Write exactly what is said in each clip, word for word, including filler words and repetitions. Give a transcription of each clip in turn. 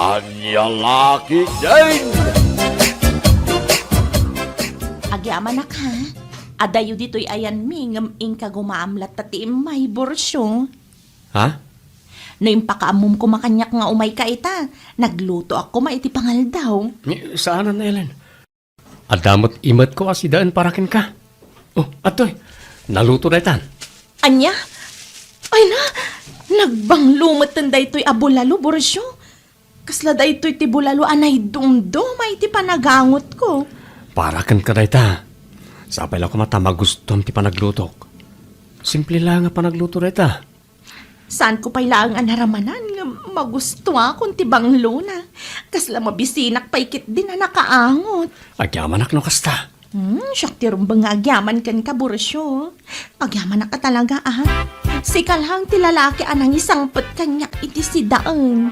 Ania la ketdin? Agyamanak, ha? Adayo ditoy ayanmi ngem inka gumaam latta ti immay, Borcio. Ha? No impakaammom koma kaniak nga umayka ita, naglutoak koma iti pangaldaw. Ni, saanen, Ellen. Adda met imetko a sidaen para kenka. Oh, adtoy. Naluto daytan. Ania? Ay na, nagbanglo metten daytoy a bulalo, Borcio. Kasla daytoy ti bulalo a naidumduma iti panagangotko. Para kenka dayta. Sapay la koma ta magustuam ti panaglutok. Simple la nga panagluto dayta. Saanko pay laeng a naramanan nga magustuakon ti banglona. Kasla mabisinak pay ketdin a nakaangot. Agyamanak no kasta. Hmm, siak ti rumbeng nga agyaman kenka, Borcio. Agyamanak a talaga, ah. Sika laeng ti lalaki a nangisangpet kaniak iti sidaen.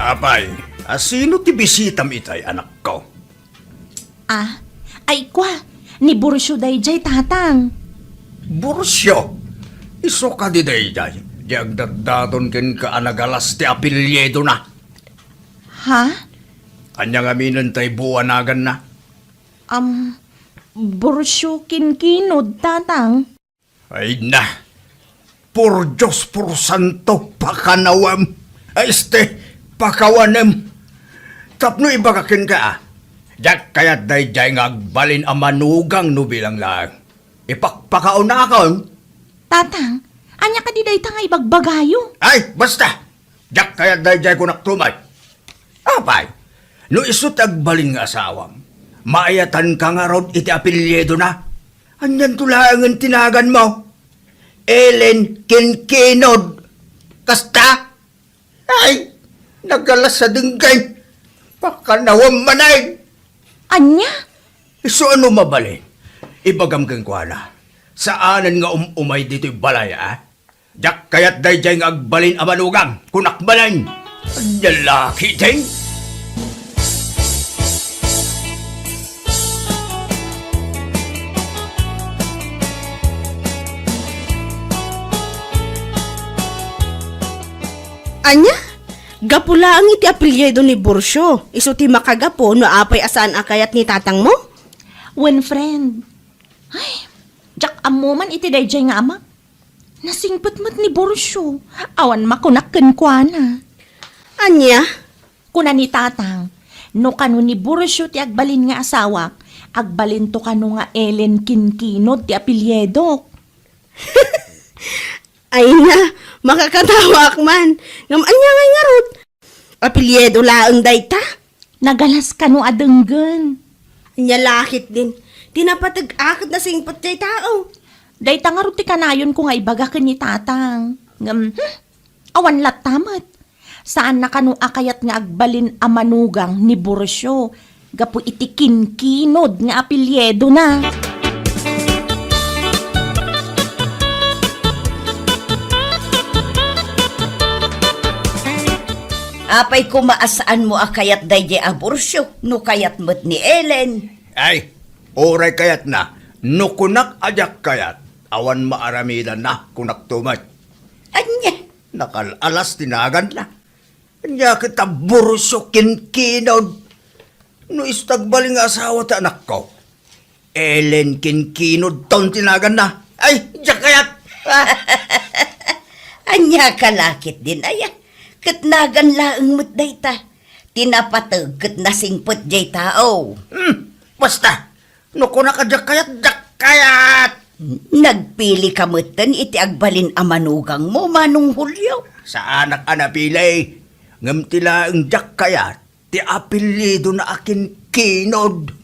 Apay, a sino ti bisitam itay, anakko? Ah, ay kua, ni Borcio daydiay, tatang. Borcio? Isu kadi daydiay, di agdatdaton kenka a nagalas ti apelyidona? Ha? Ania ngamin tay buanaganna? Am, Borcio Kinkinod, tatang. Ay na, por Dios, por santo, pakanawem. Ay, este, pakawanem. Tapno ibaga kenka, ah, diak kayat daydiay nga agbalin a manugang no bilang laeng. Ipakpakaunakon. Tatang, ania kadi dayta nga ibagbagayo? Ay, basta! Diak kayat daydiay, kunak tumet. Apay, no isu ti agbalin nga asawam, maayatanka ngarud iti apelyidona? Anianto laengen ti naganmo? Ellen Kinkinod. Kasta? Ay, nagalas a denggen. Pakanawem manen. Ania? Isu a no mabalin, ibagam kenkuana, saanen nga um-umay ditoy balay, a? Diak kayat daydiay nga agbalin a manugang, kunak manen. Ania la ketdin? Ania? Gapu laeng iti apelyido ni Borcio, isu ti makagapu no apay a saan a kayat ni tatangmo? Wen, friend. Ay, diak ammo man iti daydiay nga ama. Nasingpet met ni Borcio. Awan makunak kenkuana. Ania? Kuna ni tatang, no kano ni Borcio ti agbalin nga asawak, agbalinto kano nga Ellen Kinkinod ti apelyidok. Ay na, makakatawaak man. Ngem ania ngay ngarud? Apelyido laeng dayta? Nagalas kano a denggen. Ania la ketdin? Ti napateg-ak ket nasingpet diay tao. Dayta ngarud ti kanayonko nga ibaga ken ni tatang. Ngem, hmm, awan latta met. Saanna kano a kayat nga agbalin a manugang ni Borcio gapu iti Kinkinod nga apelyidona. Apay koma a saanmo a kayat daydiay a Borcio no kayat met ni Ellen? Ay, uray kayatna, no kunak a diak kayat, awan maaramidanna, kunak tumet. Ania? Nakal-alas ti naganna. Ania ket a Borcio Kinkinod? No isu ti agbalin nga asawa ti anakko, Ellen Kinkinodton ti naganna. Ay, diak kayat! Ania ka la ketdin aya? Ket nagan laeng met dayta. Ti napateg ket nasingpet diay tao. Hmm, basta! No kunak a diak kayat, diak kayat! Nagpili ka metten iti agbalin a manugangmo, Manong Julio? Saanak a napili, ngem ti laeng diak kayat, ti apelyidona a Kinkinod.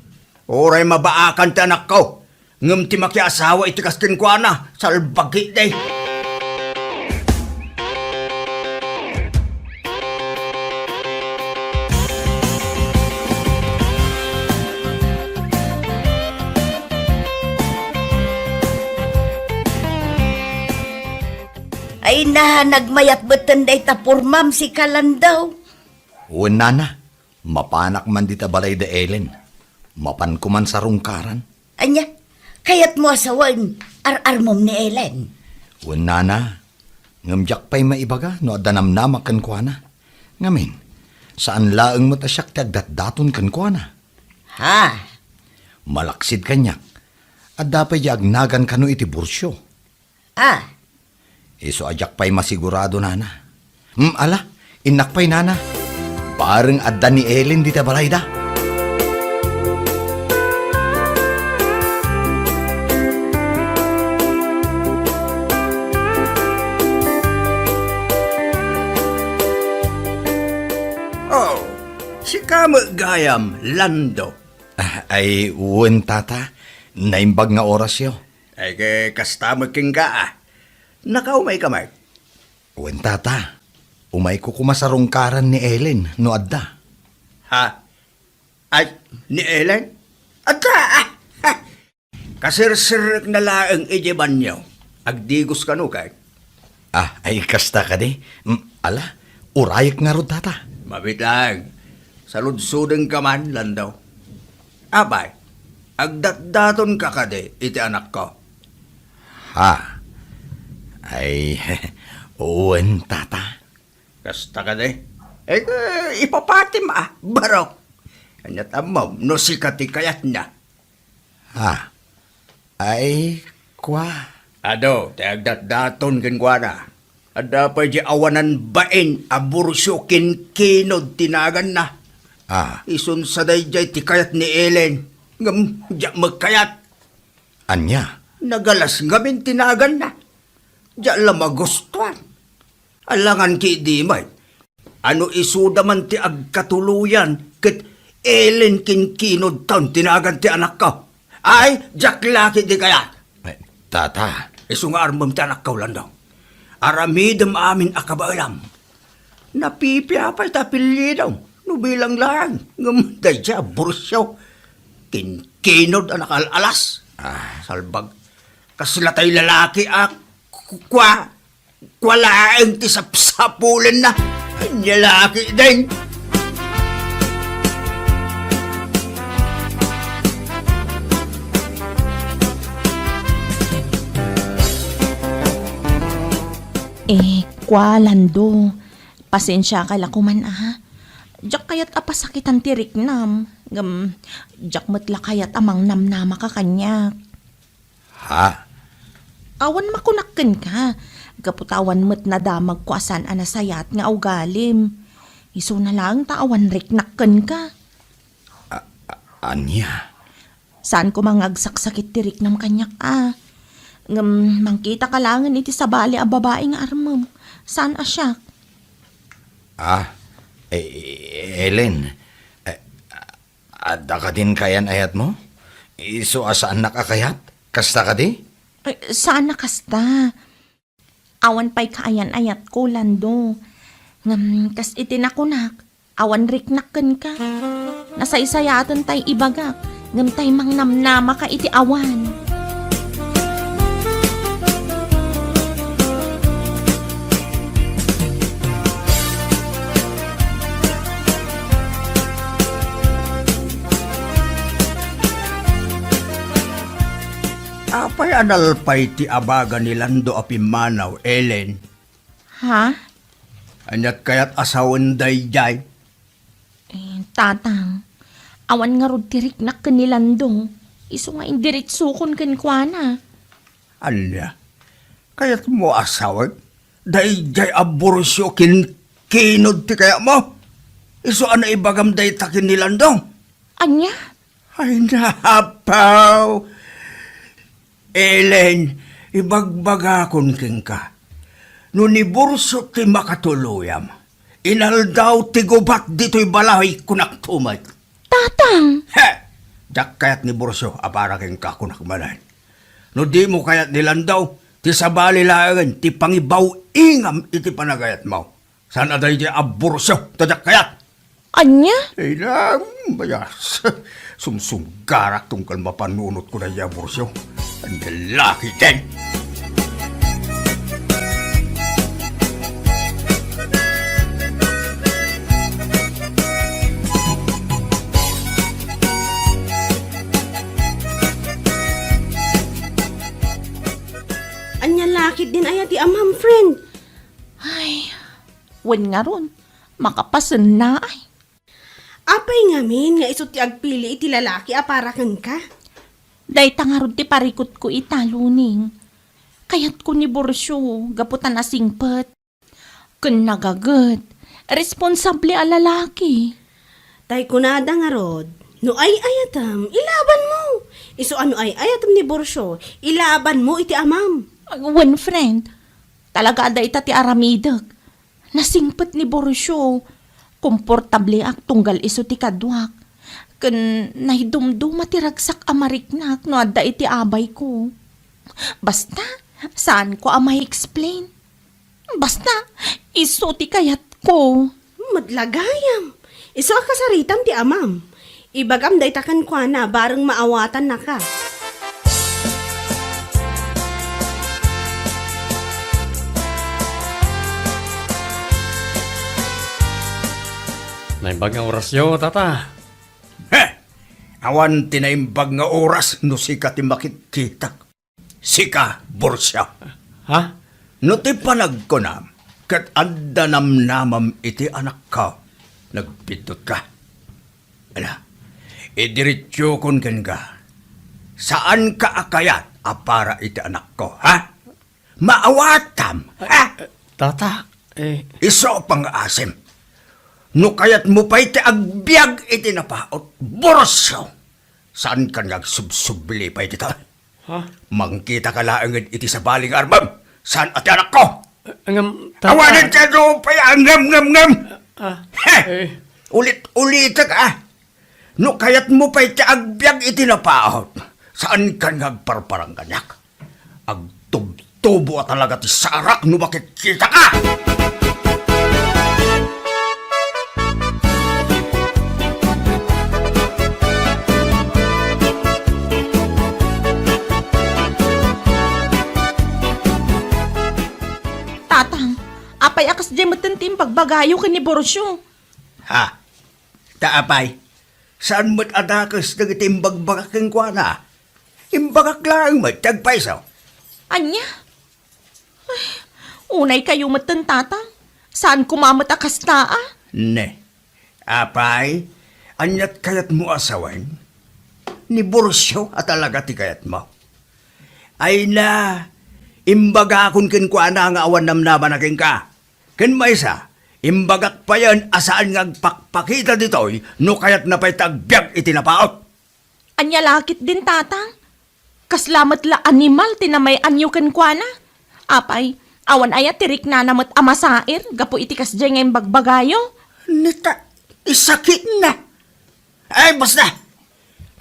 Uray mabaakan ti anakko, ngem ti makiasawa iti kas kenkuana, salbagi di. Ay na, nagmayat metten dayta pormam, sika, Landau. Wen, nana, Mapanak man dita balay da Ellen. Mapanko man sarungkaran. Ania? Kayatmo a sawen, ar-armom ni Ellen? Wen, nana. Ngem diak pay maibaga no adda namnama kenkuana. Ngamin, saan laeng met a siak ti agdatdaton kenkuana. Ha? Malaksid kaniak, adda pay di agnagan kano iti bursio. Ah. Isu a diak pay masigurado, nana. Hmm, ala, innak pay, nana. Bareng adda ni Ellen dita balayda. Oh, sika met gayam, Lando. Ah, ay, wen, tata. Naimbag nga orasyo. Ay, ke, kasta met kenka, a. Nakaumayka met? Wen, tata. Umayko koma sarungkaran ni Ellen no adda. Ha? Ay, ni Ellen? Adda, a! Ha! Kaserserrekna laeng idiay banio. Agdigos kano, kay? Ah, ay, kasta kadi? Mm, ala, urayek ngarud, tata. Mabiit laeng. Saludsodenka man, Lando. Apay, agdatdatonka kadi iti anakko? Ha? Ay, wen, tata. Kasta kadi? Eh, eh, ipapatim, a, barok. Ania't ammom no sika ti kayatna? Ha? Ay, kua. Adu ti agdatdaton kenkuana. Adda pay di awanan bain a bursio ken kinod ti naganna. Ah. Isun sa daydiay ti kayat ni Ellen. Ngem, diak met kayat. Ania? Nagalas ngamin ti naganna. Diak la magustuan. Alangan ki idi met. Ano isuda man ti agkatuloyan ket Ellen ken kinod taon ti nagan ti anakko? Ay, diak la ketdi kayat. Eh, tata. Isu nga armem ti anakko, Lando. Aramidem amin a kabaelam. Napipia pay ti apelyido no bilang laeng, ngem daydiay a bursio ken kinod a nakaal-alas. Ah. Salbag. Kasla tay lalaki a ku-, kua, kua laeng ti sapsapulenna. Ania la ketdin? Eh, kua, Lando, pasensiaka la koman, a. Diak kayat a pasakitan ti riknam, ngem diak met la kayat a mangnamnamaka kaniak. Ha? Awan makunak kenka, gapu ta awan met nadamagko a saan a nasayaat nga ugalim. Isuna laeng ta awan riknak kenka. A-, a-, ania? Saan koma nga agsaksakit ti riknam kaniak, a. Ngem mangkitaka laengen iti sabali a babai nga armem. Saan a siak. Ah, eh, Ellen, eh, adda kadin kaayan-ayatmo? Isu a saannak a kayat? Kasta kadi? Ay, saan a kasta. Awan pay kaayan-ayatko, Lando. Ngem kas iti nakunak, awan riknak kenka. Nasaysayaaten tay ibagak, ngem tay mangnamnamaka iti awan. Apay a nalpay ti abaga ni Lando a pimmanaw, Ellen? Ha? Ania't kayat a sawen daydiay? Eh, Tatang, awan ngarud ti riknak ken ni Lando. Isu nga indiretsokon kenkuana. Ania? Kayatmo a sawen? Daydiay a bursio ken kinod ti kayatmo? Isu a naibagam dayta ken ni Lando? Ania? Ay, napaw! Ellen, ibagbagakon kenka, no ni Bursio ti makatuloyam, inaldaw ti gubat ditoy balay, kunak met. Tatang! He! Diak kayat ni Bursio a para kenka, kunak manen. No dimo kayat ni Lando, ti sabali laengen ti pangibaw-ingam iti panagayatmo. Saan a daydiay a Bursio, ta diak kayat. Ania? Ay, na, bayas. Sumsunggarak tunggal mapanunotko daydiay a Bursio. Ania la ketdin? Din aya ti amam, friend? Ay, wen ngarud, makapasenna ay. Apay ngamin nga isu ti agpili iti lalaki a para kenka? Dayta ngarud ti parikutko ita, Luning. Kayatko ni Borcio gapu ta nasingpet ken nagaget, responsable a lalaki. Tay kunada ngarud, no ay-ayatem, ilabanmo. Isu a no ay-ayatem ni Borcio, ilabanmo iti amam. Wen, friend, talaga adda ita ti aramidek. Nasingpet ni Borcio, komportableak tunggal isu ti kaduak. Ken naidumduma ti ragsak a mariknak no adda iti abayko. Basta, saanko a ma-explain. Basta, isu ti kayatko. Met la gayam. Isu a kasaritam ti amam. Ibagam dayta kenkuana bareng maawatannaka. Naimbag nga orasyo, tata. He! Awan ti naimbag nga oras no sika ti makitkitak. Sika, Borcio. Ha? No ti panagkunam, ket adda namnamam iti anakko, nagpiddotka. Ala, idiretsokon kenka. Saanka a kayat a para iti anakko, ha? Maawatam, ha? Tata, eh. Isu pangngaasim. No kayatmo pay ti agbiag iti napaut, Borcio, saankan nga agsubsubli pay ditoy. Ha? Mangkitaka laeng iti sabali nga armem. Saan a ti anakko? Ngem, tata. Awanen ti adu pay a ngem, ngem, ngem. Ah, he! Eh. Ulit-ulitek, ah. No kayatmo pay ti agbiag iti napaut, saankan nga agparparang kaniak. Agtubtubo a talaga ti sarak no makitkitaka! Tatang, apay a kasdiay metten ti imbagbagayo ken ni Borcio? Ha? Ta apay, saan met a dakes dagiti imbagbagak kenkuana? Imbagak laeng met ti agpayso. Ania? Ay, unay kayo metten, Tatang. Saan koma met a kasta, a? Ne. Apay, aniat kayatmo a sawen? Ni Borcio a talaga ti kayatmo. Ay na, imbagakon kenkuana nga awan namnamana kenka. Ken maysa, imbagak payen a saan nga agpakpakita ditoy no kayatna pay ti agbiag iti napaut. Ania la ketdin, Tatang? Kasla met la animal ti namay-anyo kenkuana? Apay, awan aya ti riknana met a masair gapu iti kasdiay nga imbagbagayo? Neta, isakitna. Ay, basta!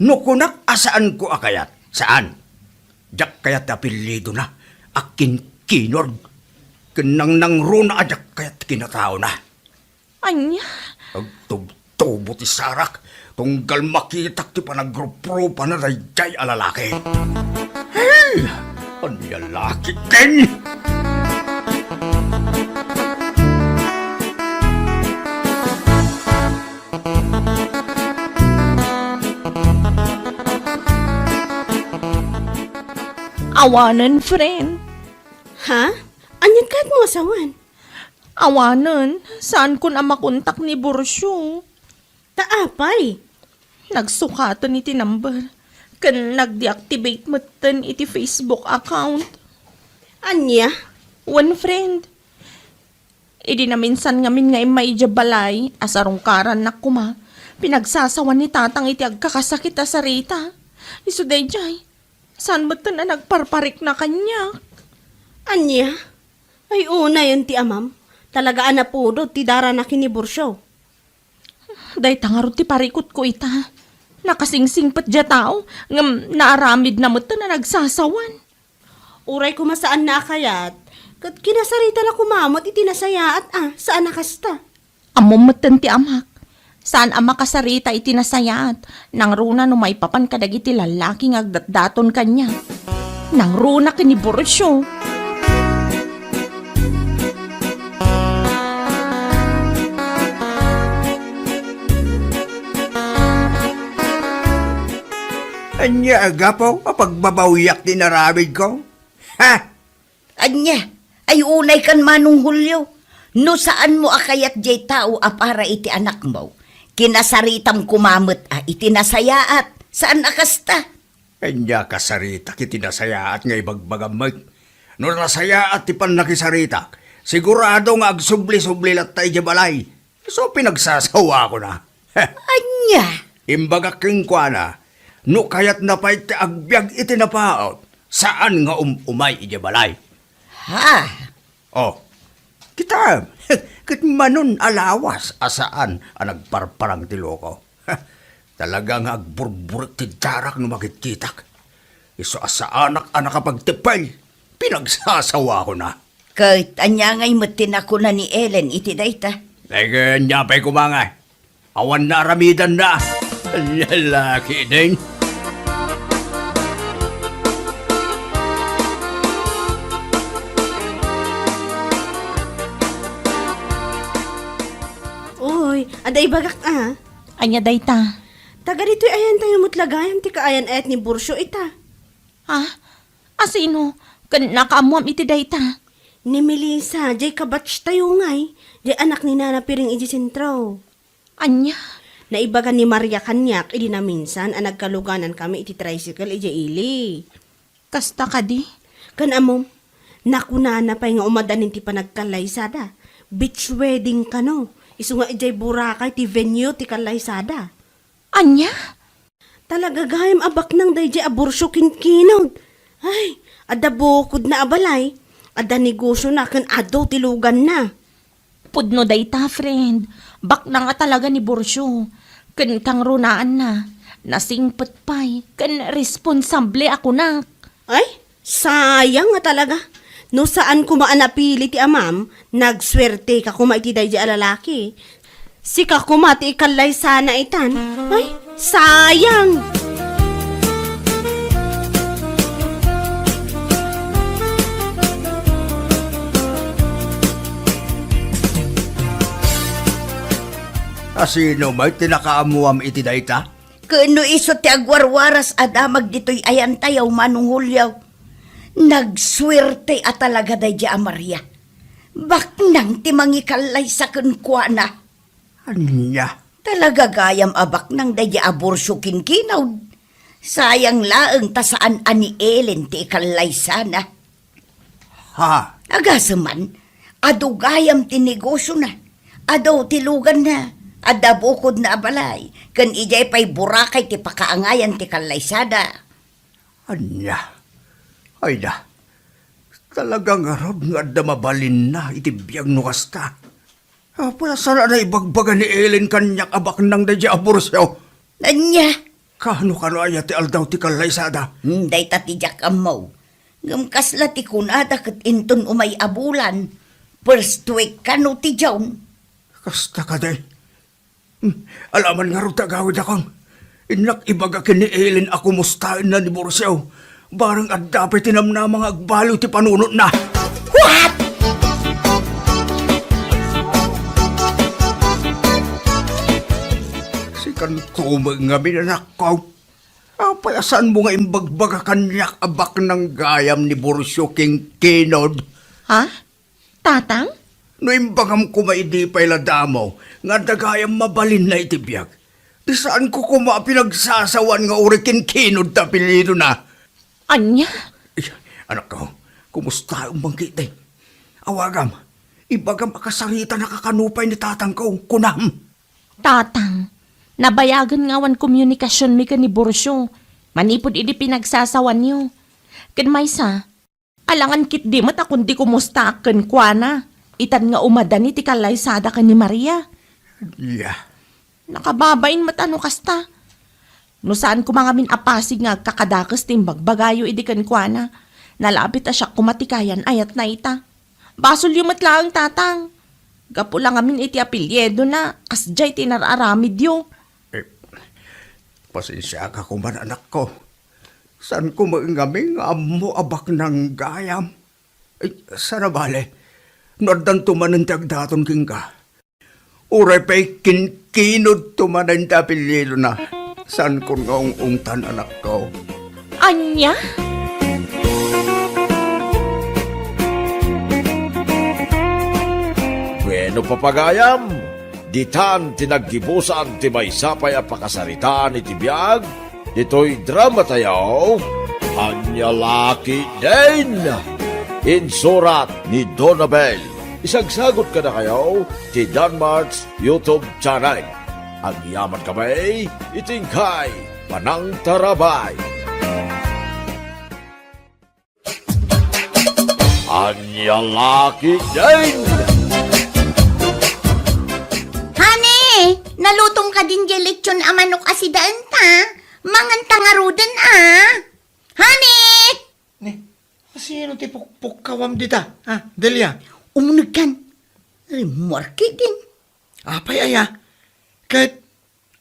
No kunak a saanko a kayat, saan. Diak kayat ti apellidona a kinkinurd. Ken nangnangruna a diak kayat ti kinataona. Ania? Agtubtubo ti sarak, tunggal makitak ti panagrupropana daydiay a lalaki. Hey! Ania la ketdin? Awanen, friend. Ha? Aniat kayatmo a sawen? Awanen, saankon a makontak ni Borcio. Ta apay? Nagsukaten iti number, ken nag-deactivate metten iti Facebook account. Ania? Wen, friend. Idi naminsan ngamin nga immay idiay balay, a sarungkarannak koma, pinagsasawan ni Tatang iti agkakasakit a sarita. Isu daydiay, saan metten a nagparparikna kaniak. Ania? Ay, unayen ti amam. Talaga a napudot ti darana ken ni Borcio. Dayta ngarud ti parikutko ita. Nakasingsingpet diay tao, ngem naaramidna metten a nagsasawan. Uray koma saanna a kayat, ket kinasaritana koma met iti nasayaat a, saan a kasta. Ammom metten ti amak. Saan a makasarita iti nasayaat, nangruna no maipapan kadagiti lallaki nga agdatdaton kaniak. Nangruna ken ni Borcio. Ania a gapu a pagbabawiak ti inaramidko? Ha? Ania, ay unay kan Manong Julio, no saanmo a kayat jay tao a para iti anakmo, kinasaritam koma met a iti nasayaat, saan a kasta? Ania kasaritak iti nasayaat nga ibagbagam met? No nasayaat ti pannakisaritak, sigurado nga agsubli-subli latta idiay balay. Isu pinagsasawakona. Ania? Imbagak kenkuana, no kayatna pay ti agbiag iti napaut, saan nga um-umay idiay balay. Ha? Oh, kitaem, ket manon a lawas a saan a nagparparang ti loko. Talaga nga agburburik ti darak no makitkitak. Isu a saanak a nakapagteppel, pinagsasawakona. Ket ania ngay met ti nakuna ni Ellen iti dayta? Ay, ania pay koma nga? Awan naaramidanna. Lalaki din. Uy, adda ibagak a. Ania dayta? Taga ditoy ayantayo met la gayam ti kaayan-ayat ni Burcio ita. Ha? Asino? Ken nakaammoam iti dayta? Ni Melissa, jay kabatchtayo ngay, jay anak ni Nana Piring idiay sentro. Ania? Naibaga ni Maria kaniak idi naminsan a nagkaluganankami iti tricycle idiay ili. Kasta kadi? Ken ammom, nakunana pay nga umadanin ti panagkallaysada. Beach wedding kano. Isu nga idiay Boracay ti venue ti kallaysada. Ania? Talaga gayam a baknang daydiay a Burcio ken Kinod. Ay, adda bukodna a balay, adda negosiona ken adu ti luganna. Pudno dayta, friend. Baknang a talaga ni Burcio. Ken kangrunaanna, nasingpet pay, ken responsable a kunak. Ay, sayang nga talaga. No saan koma a napili ti amam, nagsuerteka koma iti daydiay a lalaki. Sika koma ti ikallaysana itan. Ay, sayang! Asino met ti nakaammoam iti dayta? Ken no isu ti agwarwaras a damag ditoy ayantayo, Manong Julio. Nagsuerte a talaga daydiay a Maria. Baknang ti mangikallaysa kenkuana. Ania? Talaga gayam a baknang daydiay a Burcio ken Kinod. Sayang laeng ta saan a ni Ellen ti ikallaysana. Ha? Agasem man, adu gayam ti negosiona. Adu ti luganna, adda bukodna a balay, ken idiay pay Boracay ti pakaangayan ti kallaysada. Ania? Ayda, talaga ngarud nga adda mabalinna iti biag no kasta. Apay a saan a naibagbaga ni Ellen kaniak a baknang daydiay a Burcio? Ania? Kano kano aya ti aldaw ti kallaysada? Hmm, dayta ti diak ammo. Ngem kasla ti kunada ket inton umay a bulan, first week kano ti June. Kasta kadi? Hmm, alaman ngarud ti agawidakon. Innak ibaga ken ni Ellen a kumustaenna ni Burcio. Bareng adda pay ti namnama nga agbaliw ti panunotna. What? Sikanto met ngamin, anakko. Apay a saanmo nga imbagbaga kaniak a baknang gayam ni Burcio ken Kinod? Ha? Tatang? No imbagam koma idi pay la damo nga adda gayam mabalinna iti biag, ti saanko koma a pinagsasawan nga uray ken Kinod ti apelyidona. Ania? Ay, anakko, kumustaem man ketdi? Awagam, ibagam a kasaritanaka kano pay ni tatangko, kunam. Tatang, nabayagen nga awan komunikasionmi ken ni Burcio manipud idi pinagsasawanyo. Ken maysa, alangan ketdi met a kundi kumustaak kenkuana, itan nga umadani ti kallaysada ken ni Maria. Ania? Nakababain met a no kasta. No saan koma ngamin a pasig nga agkakadakes ti imbagbagayo idi kenkuana, nalabit a siak koma ti kayan-ayatna ita. Basolyo met laeng, tatang. Gapu la ngamin iti apelyidona, kasdiay ti inar-aramidyo. Eh, pasensiaka koman, anakko. Saanko met ngamin nga ammo a baknang gayam. Eh, saan a bale, no addanto manen ti agdaton kenka, uray pay ken Kinodto manen ti apelyidona, saankon nga ung-ungtan, anakko. Ania? No papagayam, ditan ti naggibusan ti maysa pay a pakasaritaan iti biag ditoy drama tayo, Ania La Ketdin. Insurat ni Donabel. Isagsagot kadakayo ti Danmart's YouTube channel. Agyaman kami iti inkay panangtarabay. Ania La Ketdin. Honey, nalutom kadin diay lechon a manok a sidaenta? Manganta ngaruden a. Honey! Ni, asino ti pukpukkawam dita? Ha, Delia? Umunegkan. Rimmuar ketdin. Apay aya? Ket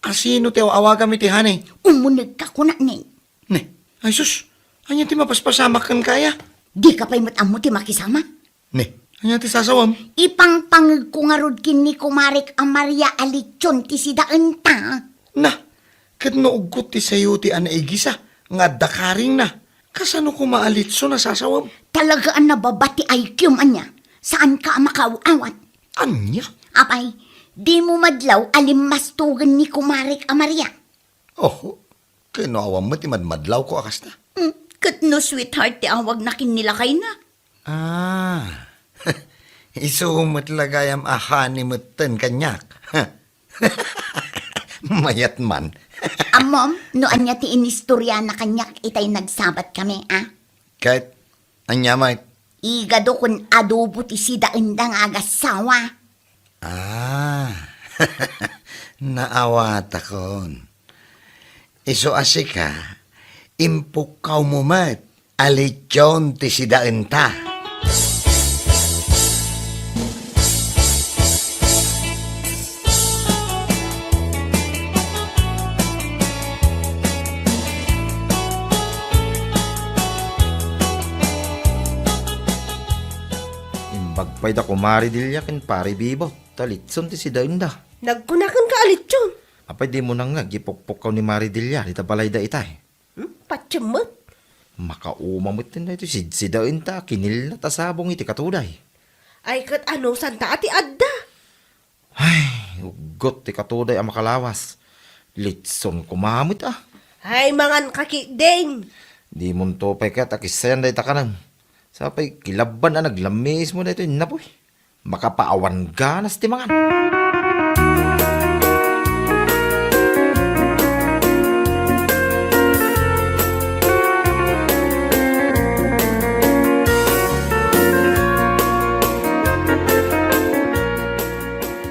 asino ti aw-awagam iti honey? Umunegka, kunak ni. Ne, ay sus, ania ti mapaspasamak kenka aya? Dika pay met ammo ti makisama. Ne, ania ti sasawem? Ipangpangegko ngarud ken ni kumarek a Maria a lechon ti sidaenta. Na, ket no uggot ti sayo ti a naigisa nga adda karingna, kasano koma a lechon a sasawem? Talaga a nababa ti I Q-m ania. Saanka a makaaw-awat. Ania? Apay, dimo madlaw a limmastogen ni kumarek a Maria? Oh, ken no awan met ti madmadlawko a kasta. Hmm, ket no sweetheart ti awagna ken ni lakayna? Ah, isu met la gayam a honey metten kaniak. Mayat man. Ammom, no ania ti inistoriana kaniak itay nagsabat kami, a? Ket ania met? Igado ken adobo ti sidaenda nga agassawa. Ah, naawatakon. Isu a sika, impukkawmo met a lechon ti sidaenta. Imbag pay da Kumare Delia ken Pare Bibot ta lechon ti sidaenda. Nagkunakenka a lechon? Apay, dimo nangngeg, ipukpukkaw ni Mare Delia dita balayda itay. Hmm? Patiem met. Makauma met daytoy sidsidaenta a kinillat a sabong iti katuday. Ay, ket anusanta a ti adda? Ay, uggot ti katuday a makalawas. Lechon koma met a. Ay, manganka ketdin. Dimonto pay ket a kissayan dayta kanem. Sapay kilabban a naglammiismo daytoy innapoy. Makapaawan ganas ti mangan.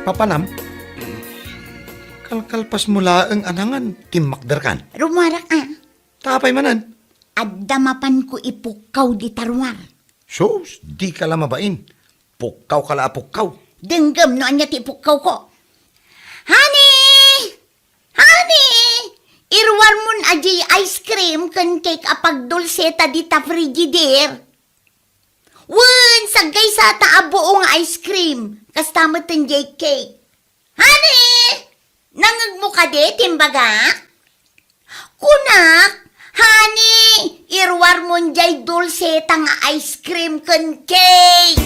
Papanam, kalkalpasmo laeng a nangan, timmakderkan. Rummuarak a. Ta apay manen? Adda mapanko ipukkaw dita ruar. Sus, dika la mabain. Pukkawka la a pukkaw. Denggem no ania ti ipukkawko. Honey! Honey! Iruarmon a diay ice cream ken cake a pagdulseta dita Frigidaire. Wen, saggaysata a buo nga ice cream. Kasta met diay cake. Honey! Nangngegmo kadi ti imbagak? Kunak, honey, iruarmon diay dulseta nga ice cream ken cake.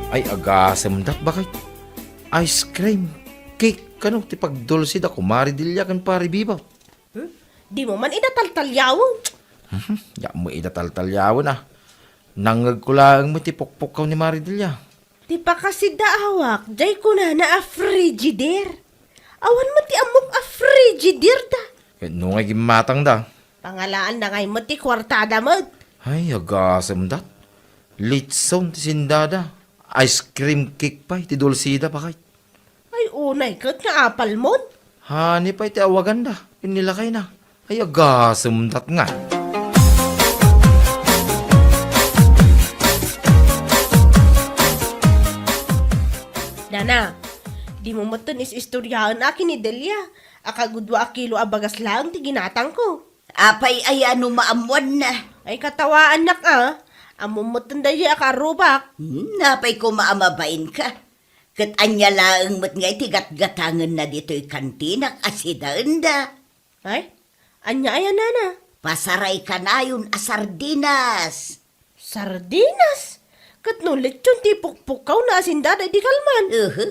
Ay, agasem dat, bakay. Ice cream, cake, kano ti pagdulsi da Kumare Delia ken Pare Bibot? Hmm? Dimo man ida taltaliawen? Hmm, diak met ida taltaliawen a. Nangngegko laeng met ti pukpukkaw ni Mare Delia. Ti pakasidaawak, diay kunana a Frigidaire. Awan met ti ammok a Frigidaire da. Ket no ngay gimmatangda? Pangalaanda ngay met ti kuartada met. Ay, agasem dat. Litson ti sendada. Ice cream cake pay ti dulsida, bakay. Ay, unay ket nga apalmon. Honey pay ti awaganda ken ni lakayna. Ay, agasem dat nga. Nana, dimo metten is-istoriaen a ken ni Delia a kagudua a kilo a bagas laeng ti ginatangko. Apay aya no maammoanna? Ay, katawaannak a. Ammom metten daydiay a kaarrubak. Hmm, apay koma a mabainka. Ket ania laeng met nga iti gatgatangenna ditoy kantinak a sidaenda? Ay, ania aya, nana? Pasaray kanayon a sardinas. Sardinas? Ket no lechon ti pukpukkawna a sindada idi kalman? Uhu.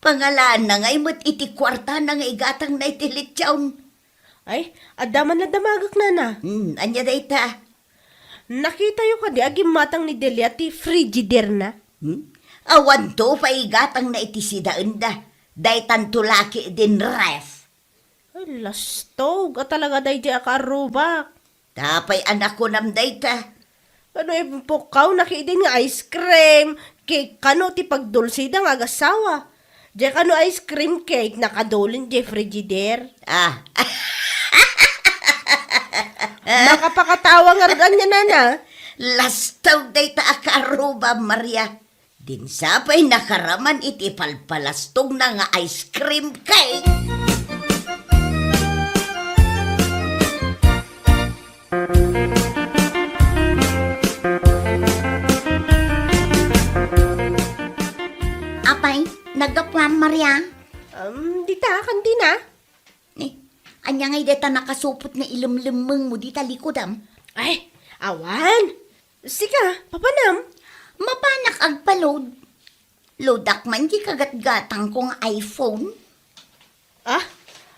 Pangalaanna ngay met iti kuartana nga igatangna iti lechon. Ay, adda man la damagek, nana. Hmm, ania dayta? Nakitayo kadi a gimmatang ni Delia ti Frigidaire-na? Hmm? Awanto pay igatangna iti sidaenda. Daytanto la ketdin ref. Ay, lastog a talaga daydiay a kaarrubak. Apay a nakunam dayta? Kano impukkawna ketdin nga ice cream, cake kano ti pagdulsida nga agassawa. Diay kano ice cream cake, nakadulin diay Frigidaire. Ah. Makapakatawa ngarud ania, nana? Lastog dayta a kaarrubak, Maria. Dinsa pay nakaraman iti palpalastogna nga ice cream cake. Apay, naggapuam, Maria? Um, dita, kantina. Ni, ania ngay dayta nakasupot nga ilemlemmengmo dita likodam? Ay, awan. Sika, papanam? Mapanak agpa-load. Loadak man ti kagatgatangko nga iPhone. Ah,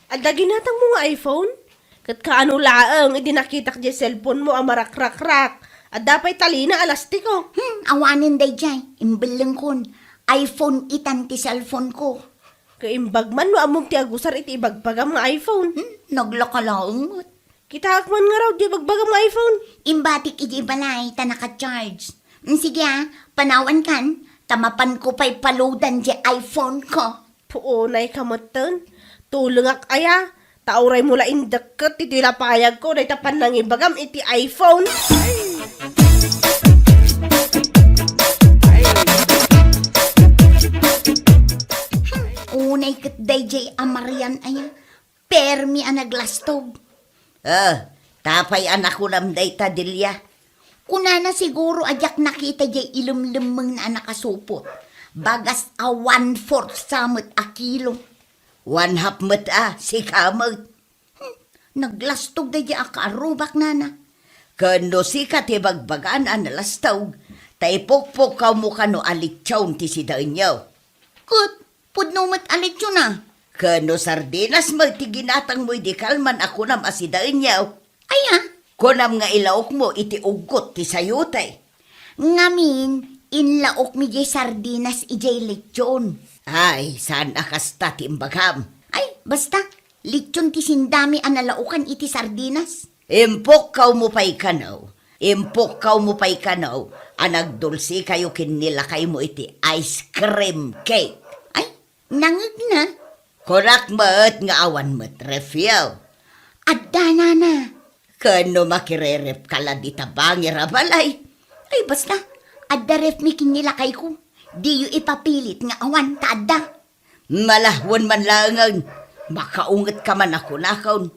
adda ginatangmo nga iPhone? Ket kaano laeng idi nakitak diay cellphone-mo a marakrakrak? Adda pay talina a lastiko. Hmm, awanen daydiay. Imbellengkon. iPhone itan ti cellphone-ko. Kaimbag man no ammom ti agusar iti ibagbagam nga iPhone. Hmm, naglaka laeng met. Kitaak man ngarud diay ibagbagam nga iPhone. Imbatik idiay balay ta naka-charge. Hmm, sige a, panawankan, ta mapanko pay pa-loadan diay iPhone-ko. Puonay ka metten. Tulengak aya, ta uraymo la indekket iti lapayagko dayta pannangibagam iti iPhone. Unay ket daydiay a Marian aya. Permi a naglastog. Ah, apay a nakunam dayta, Delia? Kunana siguro a diak nakita diay ilemlemmengna a nakasupot. Bagas a one-fourth sa met a kilo. One-half met a, sika met. Hmm, naglastog daydiay a kaarrubak, nana. Ken no sika ti bagbagana a nalastog, ta ipukpukkawmo kano a lechon ti sidaenyo. Ket pudno met a lechon a. Ken no sardinas met ti ginatangmo idi kalman a kunam a sidaenyo. Aya? Kunam nga ilaokmo iti uggot ti sayote. Ngamin, inlaokmi diay sardinas idiay lechon. Ay, saan a kasta ti imbagam. Ay, basta, lechon ti sindami a nalaokan iti sardinas. Impukkawmo pay kano. Impukkawmo pay kano a nagdulsikayo ken ni lakaymo iti ice cream cake. Ay, nangegna. Kunak met nga awan met refyo. Adda, nana. Ken no makirerefka la dita bangir a balay. Ay, basta, adda refmi ken ni lakayko. Diyo ipapilit nga awan ta adda. Malawen man laengen, makaungetka man a kunakon.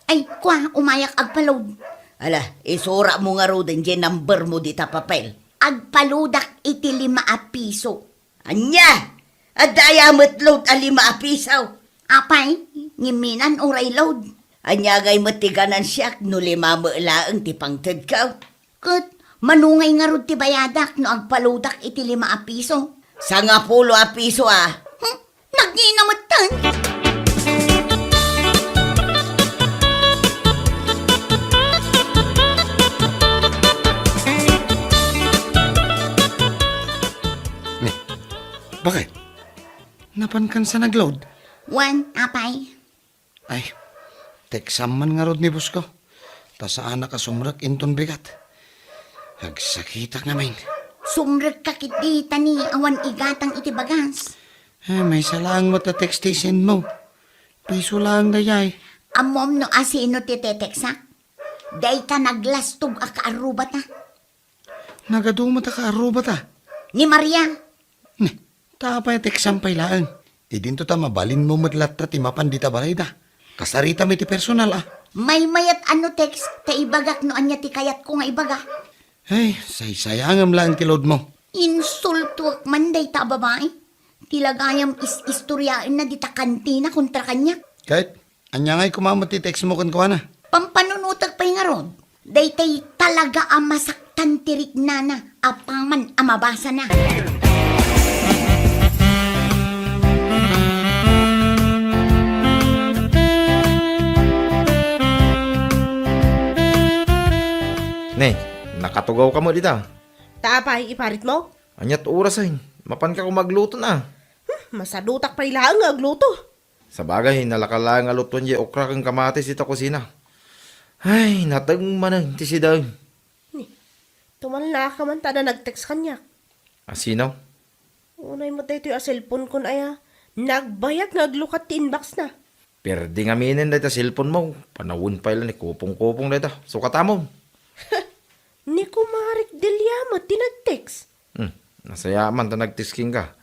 Ay, kua, umayak agpa-load. Ala, isuratmo ngaruden diay numbermo dita papel. Agpa-loadak iti lima a piso. Ania? Adda aya met load a lima a piso? Apay, ngimminan uray load. Ania ngay met ti ganansiak no lima met laeng ti pangtedko? Ket mano ngay ngarud ti bayadak no agpa-loadak iti lima a piso? Sangapulo a piso a. Hmm? Nagngina metten? Ni, bakit? Napankan sa nagload? Wen, apay. Ay, teksam man ngarud ni boss ko. Ta saanak a sumrek inton bigat. Agsakitak ngamin. Sumrekka ketdi ta ni awan igatang iti bagas. Eh, maysa laeng met a text ti send mo. Piso laeng dayay. Ammom no asino ti teteksak? Dayta naglastog a kaarrubata. Nagadu met a kaarrubata. Ni Maria. Ni, ta apay a teksam pay laeng? Idinto ta mabalinmo met latta ti mapan dita balayda. Kasaritam iti personal a. Maymayat a no text ta ibagak no ania ti kayatko nga ibaga. Ay, saysayangem laeng ti load mo. Insultuek man dayta a babai. Ti lagayam is-istoriaenna dita kantina kontra kaniak. Ket, ania ngay koma met ti text mo kenkuana? Pampanunotek pay ngarud. Daytay talaga a masaktan ti riknana apaman a mabasana. Ne, nakatugaw ka met dita. Ta apay, iparitmo? Aniat orasen? Mapanka koma agluto na. Hmm, masadutak pay laeng nga agluto. Sabagay, nalaka laeng a lutoen diay okra ken kamatis ita kusina. Ay, nateng manen ti sidaen. Ni, tumalnaka man ta adda nag-text kaniak. A sino? Unay met daytoy a cellphone kon aya. Nagbayag nga aglukat ti inbox na. Perdi ngaminen dayta cellphone mo. Panawen pay la ni kupong-kupong dayta. Sukatamon. Ni Kumarik Delia met ti nag-text. Hmm, nasayaat man ta nag-text kenka.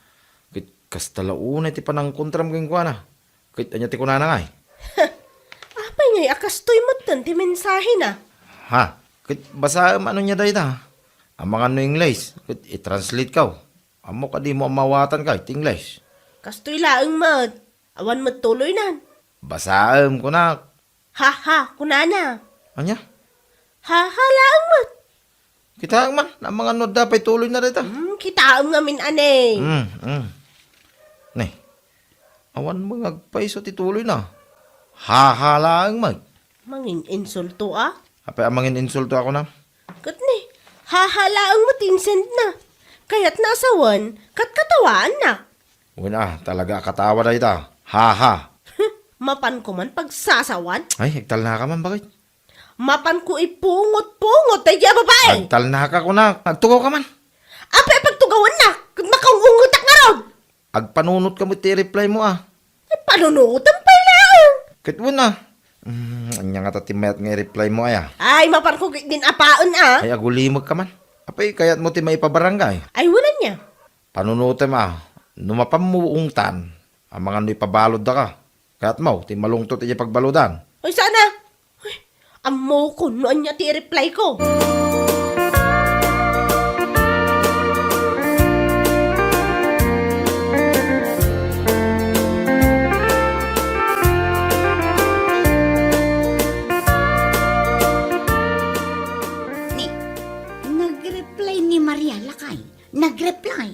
Ket kasta la unay ti panangkontram kenkuana. Ket ania ti kunana ngay? Apay ngay a kastoy metten ti mensahena? Ha? Ket basaem ania dayta? Amangan no Ingles, ket i-translate kaw. Ammok a dimo a mawatan kay ti Ingles. Kastoy laeng met. Awan met tuloynan. Basaem, kunak. Ha, ha, kunana. Ania? Ha, ha, laeng met. Kitaem man, amangan no adda pay tuloyna dayta. Hmm, kitaem ngamin, ane. Hmm, hmm. Ne, awan met nga agpayso ti tuloyna. Ha, ha, laeng met. Mangin-insulto, a? Apay a mangin-insulto a kunam? Ket ne, ha, ha, laeng met ti insendna. Kayatna a sawen, ket katawaanna. Wen a, talaga a katawa dayta. Ha, ha. Mapanko man pagsasawan. Ay, agtalnaka man, bakit? Mapanko ipungot-pungot daydi a babai. Agtalnaka, kunak. Agtugaw ka man. Apay a pagtugawannak? Ket makaung-ungetak ngarud. Agpanunot ka met ti i-reply mo, a. Ay, panunotem pay laeng. Ket wen a. Hmm, ania ngata ti mayat nga i-reply mo, aya? Ay, mapanko ket din apaen, a. Ay, agulimek ka man. Apay, kayat mo ti maipabarangay? Ay, wen ania? Panunotem a, no mapanmo ungtan, amangan no ipabaludda ka. Kayatmo ti malungtot idiay pagbaludan. Ay, saan a? Ay, ammokon no ania ti i-reply ko. Ni, nag-reply ni Maria, lakay. Nag-reply.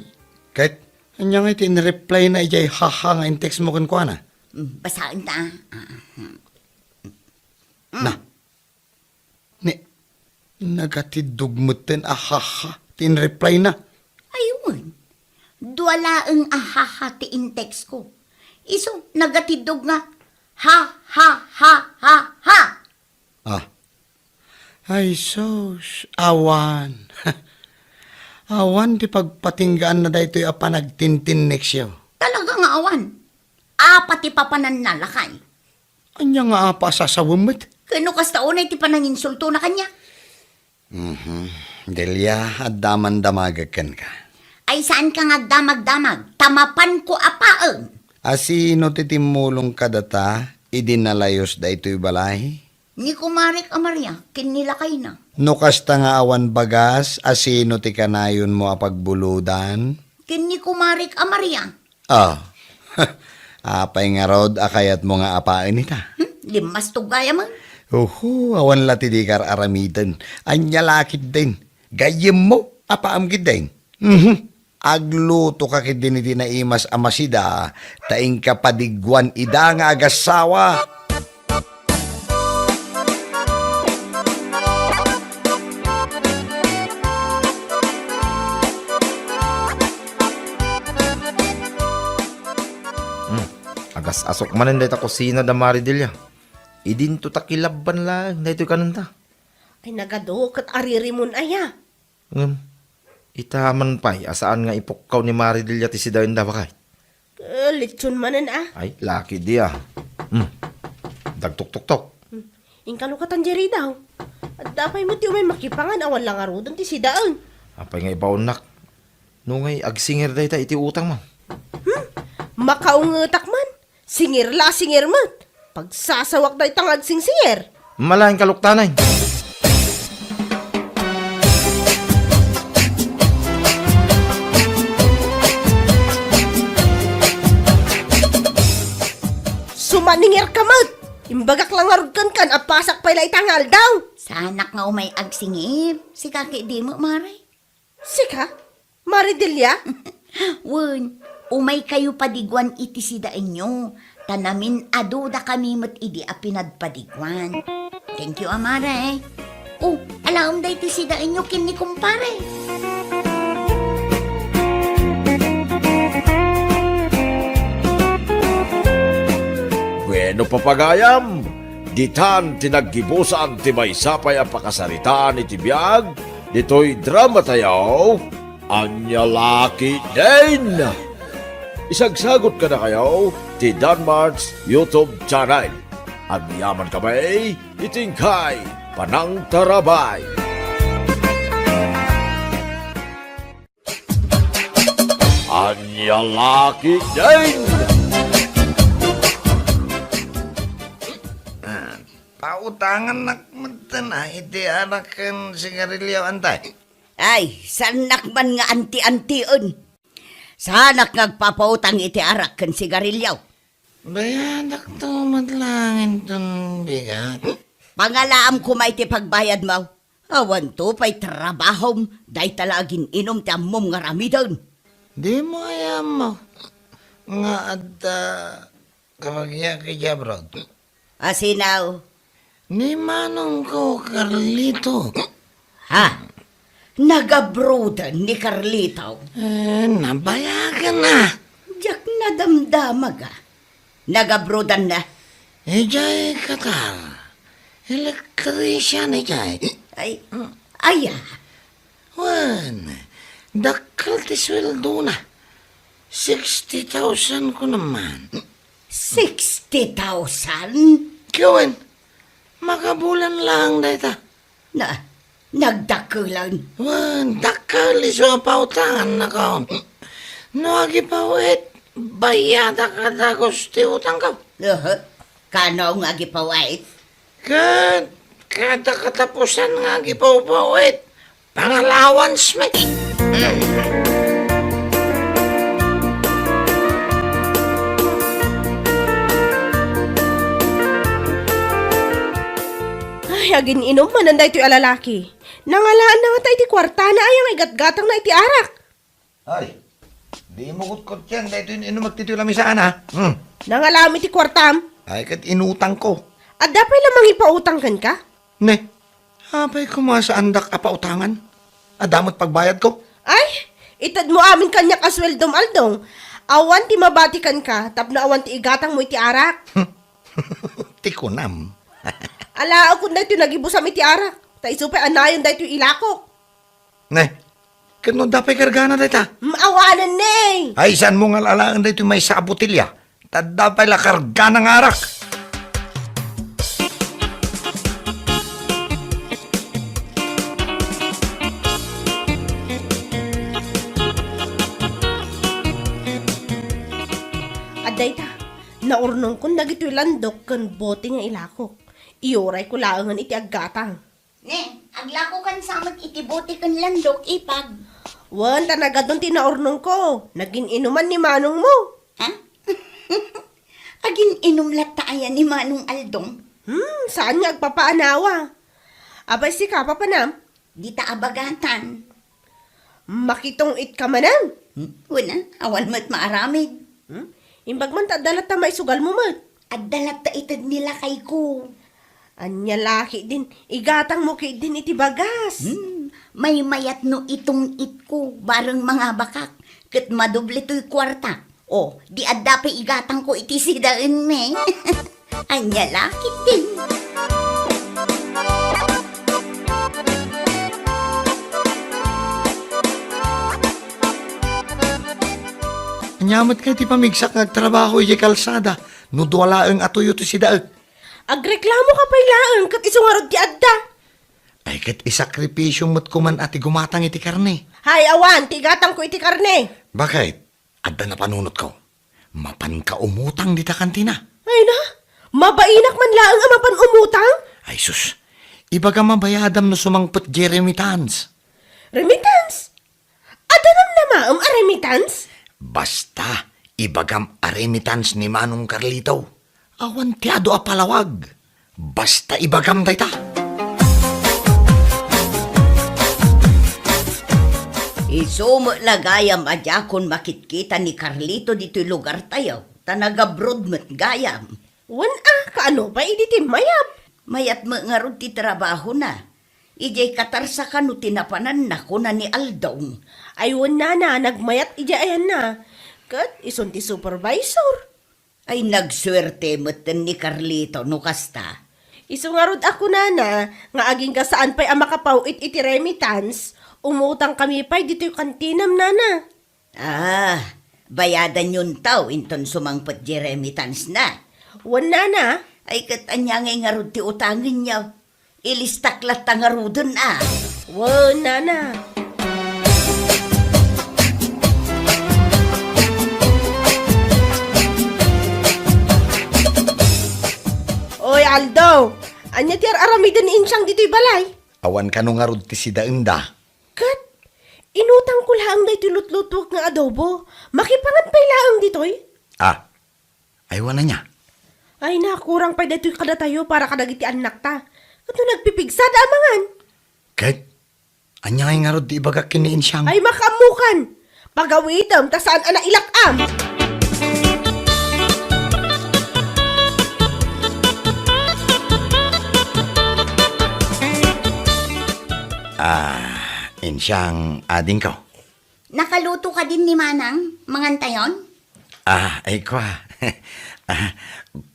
Ket, ania ngay ti in-reply na idiay haha nga in-text mo kenkuana? Mm, basaen ta. Ah, ah, ah. Mm. Na. Ni, nagatiddog metten a haha ti in-reply na. Ay, wen. Dua laeng a haha ti in-text ko. Isu, nagatiddog nga ha, ha, ha, ha, ha. Ah. Ay, sus, awan. Awan ti pagpatinggaanna daytoy a panagtintinneksyo. Talaga nga awan. Apa ti papananna, lakay? Ania nga apa a sasawem met? Ken no kasta unay ti pananginsultona kaniak? Mhm. Delia, adda man damagek kenka. Ay, saanka nga agdamagdamag, ta mapanko a paen. A sino ti timmulong kadata idi nalayos daytoy balay? Ni kumarek a Maria ken ni lakayna. No kasta nga awan bagas, a sino ti kanayonmo a pagbulodan? Ken ni kumarek a Maria. Ah, apay ngarud a kayatmo nga apaen ita? Hmm, limmastog gayam. Uhu, awan la ti dika ar-aramiden. Ania la ketdin? Gayyemmo, apaam ketdin. Mhm. Agluto ka ketdin iti naimas a masida, ta inka padigguan ida nga agassawa. Hmm. Agas-asok manen dayta kusina da Maridelia. Idinto ta kilabban laeng daytoy kanenta. Ay, nagadu ket aririmon aya. Ngem, ita man pay a saan nga ipukkaw ni Maridelia ti sidaenda, bakay? Eh, litson manen, a. Ay, laki di, a. Hmm. Dagtuktuktok. Hmm. Inkalukatan di ridaw. Adda pay met ti umay makipangan awan la ngaruden ti sidaen. Apay nga ibaonnak? No ngay agsinger dayta iti utang mo. Hmm? Makaungetak man. Singir la, singir met. Pagsasawak dayta nga agsingsingir. Malain kaluktanan. Ningirka met! Imbagak la ngarud kenka, apasak pay la ita nga aldaw. Saanak nga umay agsingir. Sika ketdi met, Mare. Sika? Mare Delia? Wen, umaykayo padiguan iti sidaenyo, ta namin-adudakami met idi a pinadpadiguan. Thank you, a Mare. O, alaem daytoy sidaenyo ken ni kumpare. Bueno, papagayam, ditan ti naggibusan ti maysa pay a pakasaritaan iti biag ditoy dramatayo, Ania La Ketdin. Isagsagot kadakayo ti Danmart's YouTube channel. Agyamankami iti inkay panangtarabay. Ania La Ketdin. Ah, pautangannak metten a iti arak ken sigarilio, antay. Ay, saannak man nga anti-antien. Saanak nga agpapautang iti arak ken sigarilio. Bayadakto met laeng inton bigat. Pangalaam koma iti pagbayadmo. Awanto pay trabahom, dayta la agin-inum ti ammom nga aramiden. Dimo aya ammo nga adda kabagiak idiay abroad? Asino? Ni manongko Carlito. Ha? Nagabroaden ni Carlito? Eh, nabayagan na. Diak nadamdama, a. Nagabroaden na? Idiay Qatar. Electrician idiay. Ay, aya? Wen, dakkel ti sueldona. Sixty thousand ko naman. Sixty thousand? Ket wen, makabulan laeng dayta. Na, nagdakkelen. Wen, dakkel isu a pautangannakon. No agipaw-it, bayadak a dagus ti utangko. Aha. Kano nga agipaw-it? Ket kada katapusan nga agipaw-it, pangalawansmi. Ay, agin-inum manen daytoy a lalaki. Nangalaanna ngata iti kuartana aya nga igatgatangna iti arak. Ay, dimo kutkottian daytoy inumek ditoy lamisaan, a. Hmm. Nangalaam iti kuartam? Ay, ket inutangko. Adda pay la mangipautang kenka? Ne, apay koma saandak a pautangan? Adda met pagbayadko? Ay, itedmo amin kaniak a sueldom, Aldong. Awan ti mabati kenka tapno awan ti igatangmo iti arak. Ti kunam. Alaekon daytoy nagibusam iti arak, ta isu pay a nayon daytoy ilakok. Ne, ket no adda pay kargana dayta? Mm, awanen ne. Ay, saanmo nga alaen daytoy maysa a botelya? Ta adda pay la kargana nga arak. Adda ita, naurnongkon dagitoy landok ken bote nga ilakok. Iurayko laengen iti aggatang. Ne, aglakokan sa met iti bote ken landok, ipag. Wen, ta nagadun ti naurnongko. Nagin-inuman ni manongmo. Ha? Agin-inum latta aya ni Manong Aldong? Hmm, saan nga agpapaanawa. Apay sika, papanam? Dita a bagatan. Makitong-it ka manen? Hmm? Wen a, awan met maaramid. Hmm? Imbag man ta adda latta maisugalmo met. Adda latta ited ni lakayko. Ania la ketdin, igatangmo ketdin iti bagas. Hmm, maymayat no itong-itko, bareng mangabakak, ket madoble toy kuarta. O, di adda pay igatangko iti sidaenmi. Ania la ketdin. Ania met kay ti pamigsak nga agtrabaho idiay kalsada no dua laeng a tuyo ti sidaek? Agreklamo ka pay laeng ket isu ngarud ti adda. Ay, ket isakripisio met koman a ti gumatang iti karne. Hay, awan ti igatangko iti karne. Bakit? Adda napanunotko. Mapanka umutang dita kantina. Ay na, mabainak man laeng a mapan umutang? Ay sus, ibagam a bayadam no sumangpet diay remittance. Remittance? Adda namnamaem a remittance? Basta, ibagam a remittance ni Manong Carlito. Awan ti adu a palawag. Basta ibagam dayta. Isu met la gayam a diakon makitkita ni Carlito ditoy lugartayo, ta nag-abroad met gayam. Wen a, kaano pay idi ti mayat? Mayat met ngarud ti trabahona. Idiay Qatar sa kano ti napananna, kuna ni Aldong. Ay wen nana, nagmayat idiay ayanna. Ket isun ti supervisor. Ay, nagsuerte metten ni Carlito no kasta. Isu ngarud a kunana nga agingga saan pay a makapaw-it iti remittance, umutangkami pay ditoy kantinam, nana. Ah, bayadanyon taw inton sumangpet di remittance na. Wen, nana. Ay, ket ania ngay ngarud ti utangenyo? Ilistak latta ngaruden a. Wen, nana. Oy, Aldo! Ania ti ar-aramiden ni Insiang ditoy balay? Awan kano ngarud ti sidaenda. Ket, inutangko laeng daytoy lutlutuek nga adobo. Makipangan pay laeng ditoy? Ah, ay, wen ania? Ay, nakurang pay daytoy kadatayo para kadagiti annakta. Ket no nagpipigsa da a mangan. Ket, ania ngay ngarud ti ibagak ken ni Insiang? Ay, makaammokan! Pagawitem ta saan a nailak-am! Ah, Insiang, adingko. Nakaluto kadin ni Manang, mangantayon? Ah, ay kua. Ah,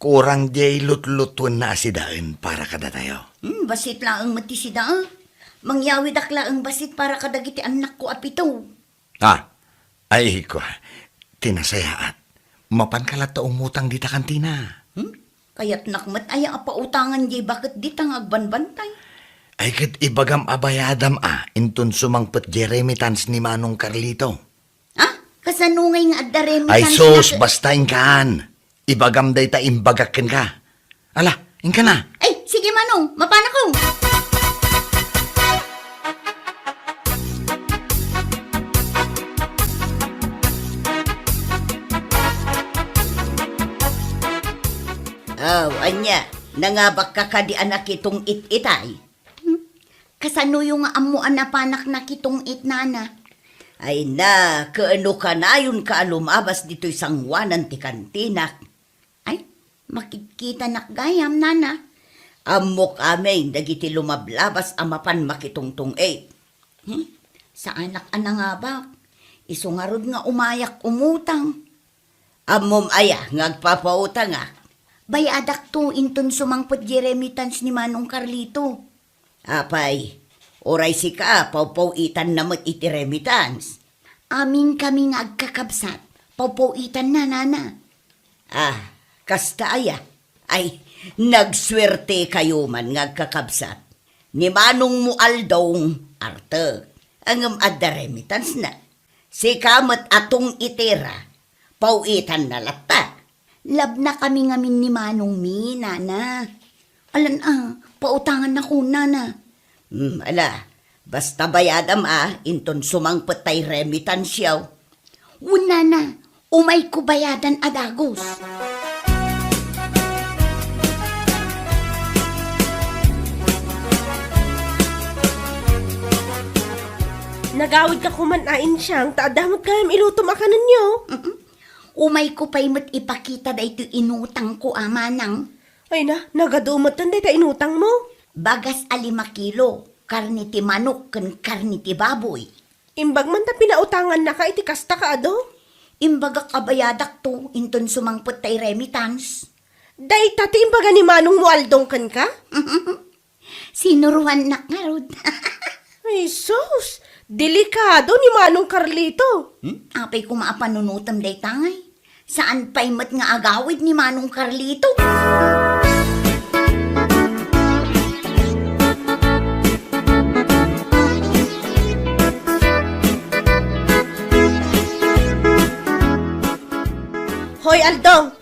kurang diay lutlutuenna a sidaen para kadatayo. Hmm, bassit laeng met ti sida, a. Mangyawidak laeng bassit para kadagiti annakko a pito. Ah, ay kua. Ti nasayaat. Mapanka latta umutang dita kantina. Hmm? Kayatnak met aya a pautangan diay baket dita nga agbanbantay? Ay, ket ibagam a bayadam a inton sumangpet diay remittance ni Manong Carlito. Ha? Kasano ngay nga adda remittance? Ay, sus, na basta inkaan. Ibagam dayta imbagak kenka. Ala, inka na. Ay, sige, Manong, mapanakon. Aw, ania, nangabakka kadi a nakitong-it itay? Hmm? Kasanoyo nga ammo a napanak nakitong-it, nana? Ay na, kaano kanayonka a lumabas ditoy sangoanan ti kantinak? Ay, makitkitanak gayam, nana. Ammok amin dagiti lumablabas a mapan makitongtong-it. Hmm? Saanak a nangabak. Isu ngarud nga umayak umutang. Ammom aya nga agpapautangak? Bayadakto inton sumangpet di remittance ni Manong Carlito. Apay, uray sika, pawpaw-itanna met iti remittance. Aminkami nga agkakabsat, pawpaw-itanna, nana. Ah, kasta aya? Ay, nagsuertekayo man nga agkakabsat. Ni manongmo Aldong, artek. Ngem adda remittance na. Sika met a tong-itera, paw-itanna latta. Labnakami ngamin ni manongmi, nana. Alan a, pautangannakon, nana. Hmm, ala, basta bayadam a, inton sumangpet tay remittance-yo. Wen, nana, umayko bayadan a dagus. Nagawidka koman a, Insiang, ta adda met gayam ilutom a kanenyo. Mm-mm. Umayko pay met ipakita daytoy inutangko a manang. Ay na, nagadu metten dayta inutangmo. Bagas a lima kilo, karne ti manok ken karne ti baboy. Imbag man ta pinautangannaka iti kasta, kaadu? Imbagak a bayadakto inton sumangpet tay remittance. Dayta ti imbaga ni manongmo Aldong kenka? Sinuroannak ngarud. Ay, sus! Delikado ni Manong Carlito. Hmm? Apay koma a panunotem dayta ngay? Saan pay met nga agawid ni Manong Carlito? Hoy, Aldong!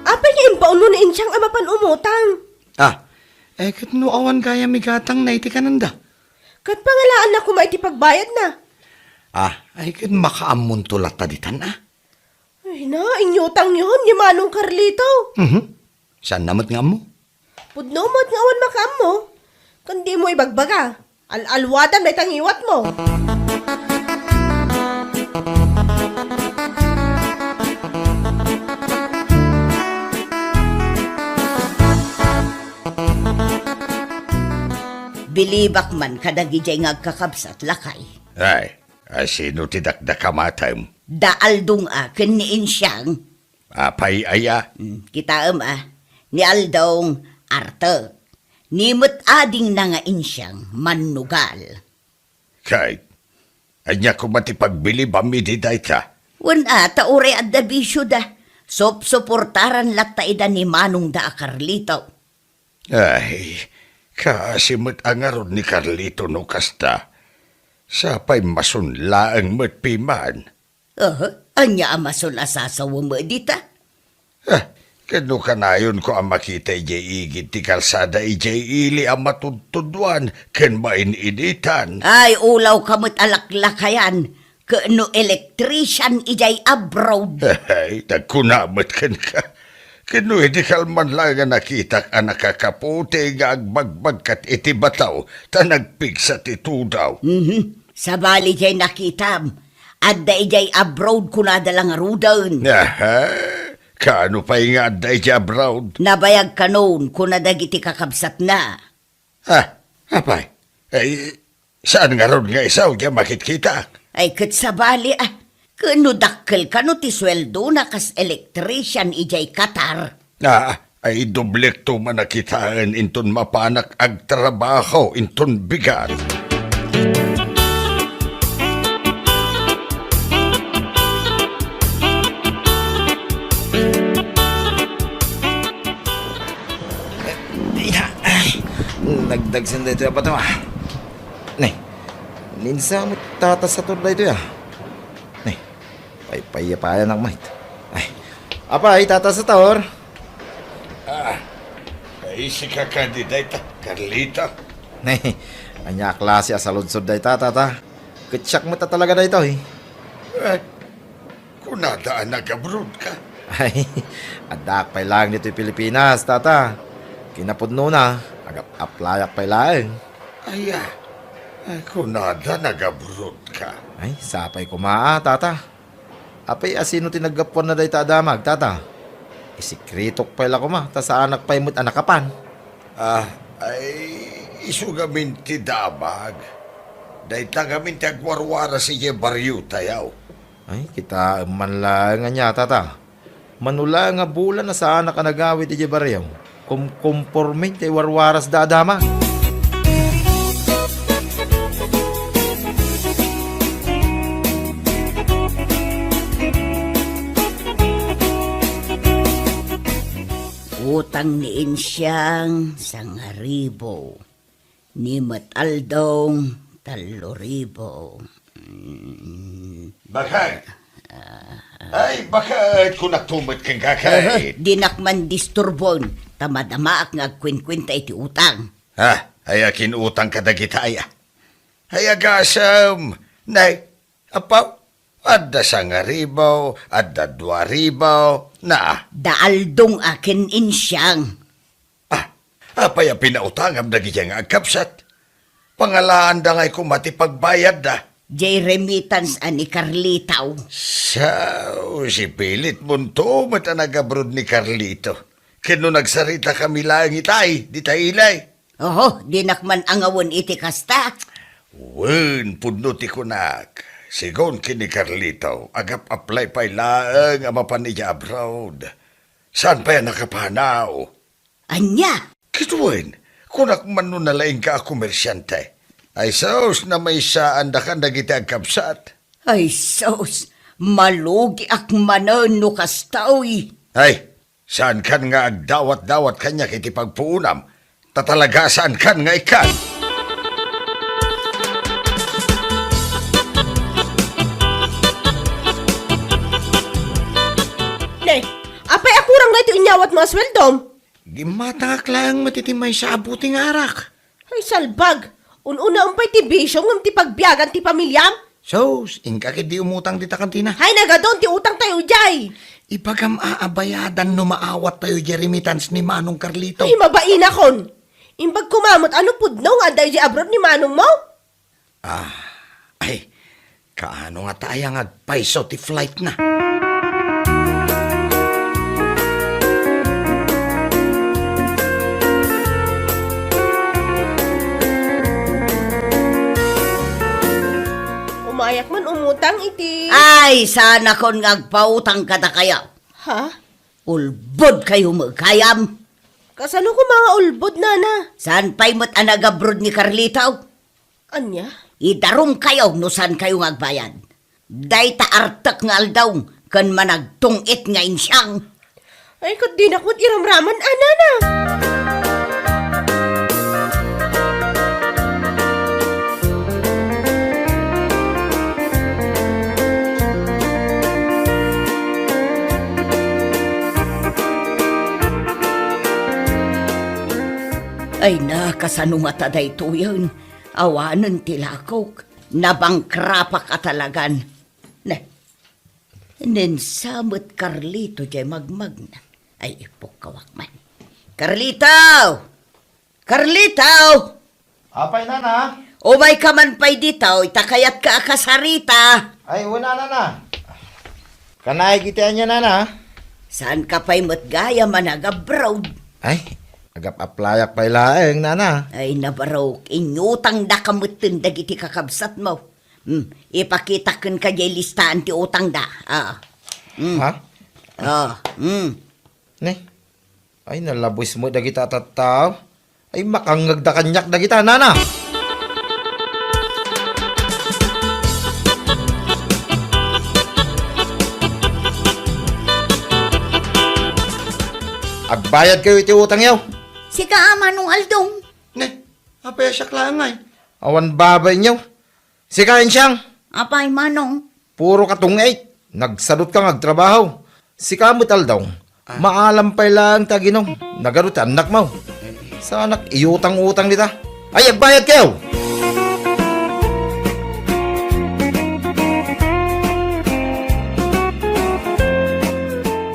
Apay nga imbaonmo ni Insiang a mapan umutang? Ah, eh, ket no awan gayam igatangna iti kanenda? Ket pangalaanna koma iti pagbayadna. Ah, ay, ket makaammonto latta ditan, ah. Ay na, inyutangyon ni Manong Carlito. Mhm. Saanna met nga ammo? Pudno met nga awan makaammo. Ken dimo ibagbaga. Al-alwadam dayta ngiwatmo. Bilibak man kadagidiay nga agkakabsat, lakay. Ay, asino ti dakdakamatem? Da Aldong a ken ni Insiang. Apay aya? Hmm, kitaem a, ni Aldong, artek. Ni met adingna nga Insiang, mannugal. Kay, ania koma ti pagbilibam idi dayta? Wen a, ta uray adda bisioda. Supsuportaran latta ida ni manongda a Carlito. Ay, kaasi met a ngarud ni Carlito no kasta. Sapay masun laeng met piman. Aha, ania a masun a sasawem dita? Ah, ket no kanayonko a makita idiay igid ti kalsada idiay ili a matudtuduan ken main-initan. Ay, ulawka met a laklakayan, ket no electrician idiay abroad. Ay, nagkuna met kenka. Ket no idi kalman laeng a nakitak a nakakaputi nga agbagbagkat iti bataw, ta nagpigsa ti tudaw. Mhm. Sabali diay nakitam. Adda idiay abroad kunada la ngaruden. Aha. Kaano pay nga adda idiay abroad? Nabayag kanon kuna dagiti kakabsatna. Ah, apay? Ay, saan ngarud nga isu diay makitkitak? Ay, ket sabali, ah. Ken no dakkel kano ti sueldona kas electrician idiay Qatar? Ah, ay doblekto man a kitaen inton mapanak agtrabaho inton bigat. Ina, ay, nagdagsen daytoy a bato, ah. Nay, ninsa met Tata Sator daytoy, ah. Nay, paypayapayanak met. Ay, apay, Tata Sator? Ah, ay, sika kadi dayta, Carlito. Nay, ania a klase a saludsod dayta, Tata? Ket siak met a talaga daytoy. Eh, kunada a nagabroad ka? Ay, addaak pay laeng ditoy Pilipinas, Tata. Kinapudnona, agap-aplayak pay laeng. Aya, ay, kunada nagabroad ka? Ay, sapay koma a, Tata. Apay, asino ti naggapuanna dayta a damag, Tata? Isikretok pay la koma, ta saanak pay met a nakapan. Ah, ay, isu ngamin ti damag. Dayta ngamin ti agwarwaras idiay bariotayo. Ay, kitaem man laeng ania, Tata. Mano laeng a bulan a saanak a nagawid idiay barrio. Kumkumporme ti warwarasda a damag. Utang ni Insiang, sangaribu. Ni met Aldong, tallo ribu. Mm. Bakit? Ay, bakit kunakto met kenka, kay? Aha, dinak man disturbon, ta madamaak nga agkuenkuenta iti utang. Ha? Ay, akin utang kadagita, ay, ah? Ay, agasem. Nay, apaw, adda sangaribu, adda duaribu, naa. Da Aldong a ken Insiang. Ah, apay a pinautangam dagiti nga agkabsat? Pangalaanda ngay koma ti pagbayadda. Jay remittance a ni Carlito. Sao, sipilitmonto met a nagabroad ni Carlito. Ken no nagsarita kami laeng itay, dita ilay. Oho, dinak man angawen iti kasta. Wen, pudno ti kunak. Sigun ken ni Carlito, agap-apply pay laeng a mapan idiay abroad. Saan pay a nakapanaw? Ania? Ket wen, kunak man no nalaingka a komersiante. Ay sus, namaysaandakan dagiti agkabsat. Ay sus, malugiak manen no kasta, uy. Ay, saankan nga agdawat-dawat kaniak iti pagpuonam, ta talaga saankan nga ikkan. Ne, apay a kurang daytoy inyawatmo a sueldom? Gimmatangak laeng met iti maysa a buti nga arak. Ay, salbag! Un-unaem pay ti bisio ngem ti pagbiagan ti pamiliam? Sus, inka ketdi umutang dita kantina. Hay, nagadun ti utangtayo idiay! Ibagam a abayadan no maawat tayo di remittance ni Manong Carlito. Ay, mabainakon! Imbag koma met a no pudno nga adda idiay abroad ni manongmo? Ah, ay, kaano ngata aya nga agpayso ti flight na? Umayak man umutang iti Ay, saanakon nga agpautang kadakayo. Ha? Ulbod kayo met gayam. Kasano koma nga ulbod, nana? Saan pay met a nagabroad ni Carlito? Ania? Idarum kayo no saan kayo nga agbayad. Dayta artek nga aldaw ken managtung-it nga insiang. Ay, ket dinak met iramraman, a, nana. Ay na, kasano ngata daytoyen? Awanen ti lakok, nabangkrapak a talagan. Ne, nensa met Carlito diay magmagna. Ay, ipukkawak man. Carlito! Carlito! Apay, nana? Umayka man pay ditoy, ta kayatka a kasarita. Ay, wen a, nana. Kanayon iti ania, nana? Saanka pay met gayam a nagabroad? Ay, agap-aplayak pay laeng, nana. Ay, nabarok, inyutangdaka metten dagiti kakabsatmo. Hmm, ipakitak kenka diay listaan ti utangda. Ah. Hmm. Ha? Ah, hmm. Ne? Ay, nalabues met dagita a tattao. Ay, makangngegda kaniak dagita, nana. Agbayad kayo iti utangyo. Sika, Manong Aldong. Ne, apay a siak laeng ngay? Awan babainyo. Sika, Insiang. Apay, Manong? Puro ka tungit. Nagsadut ka nga agtrabaho. Sika met, Aldong. Ah. Maalam pay laeng ti aginom. Nagadu ti annakmo. Saanak iutang-utang dita. Ay, agbayad kayo!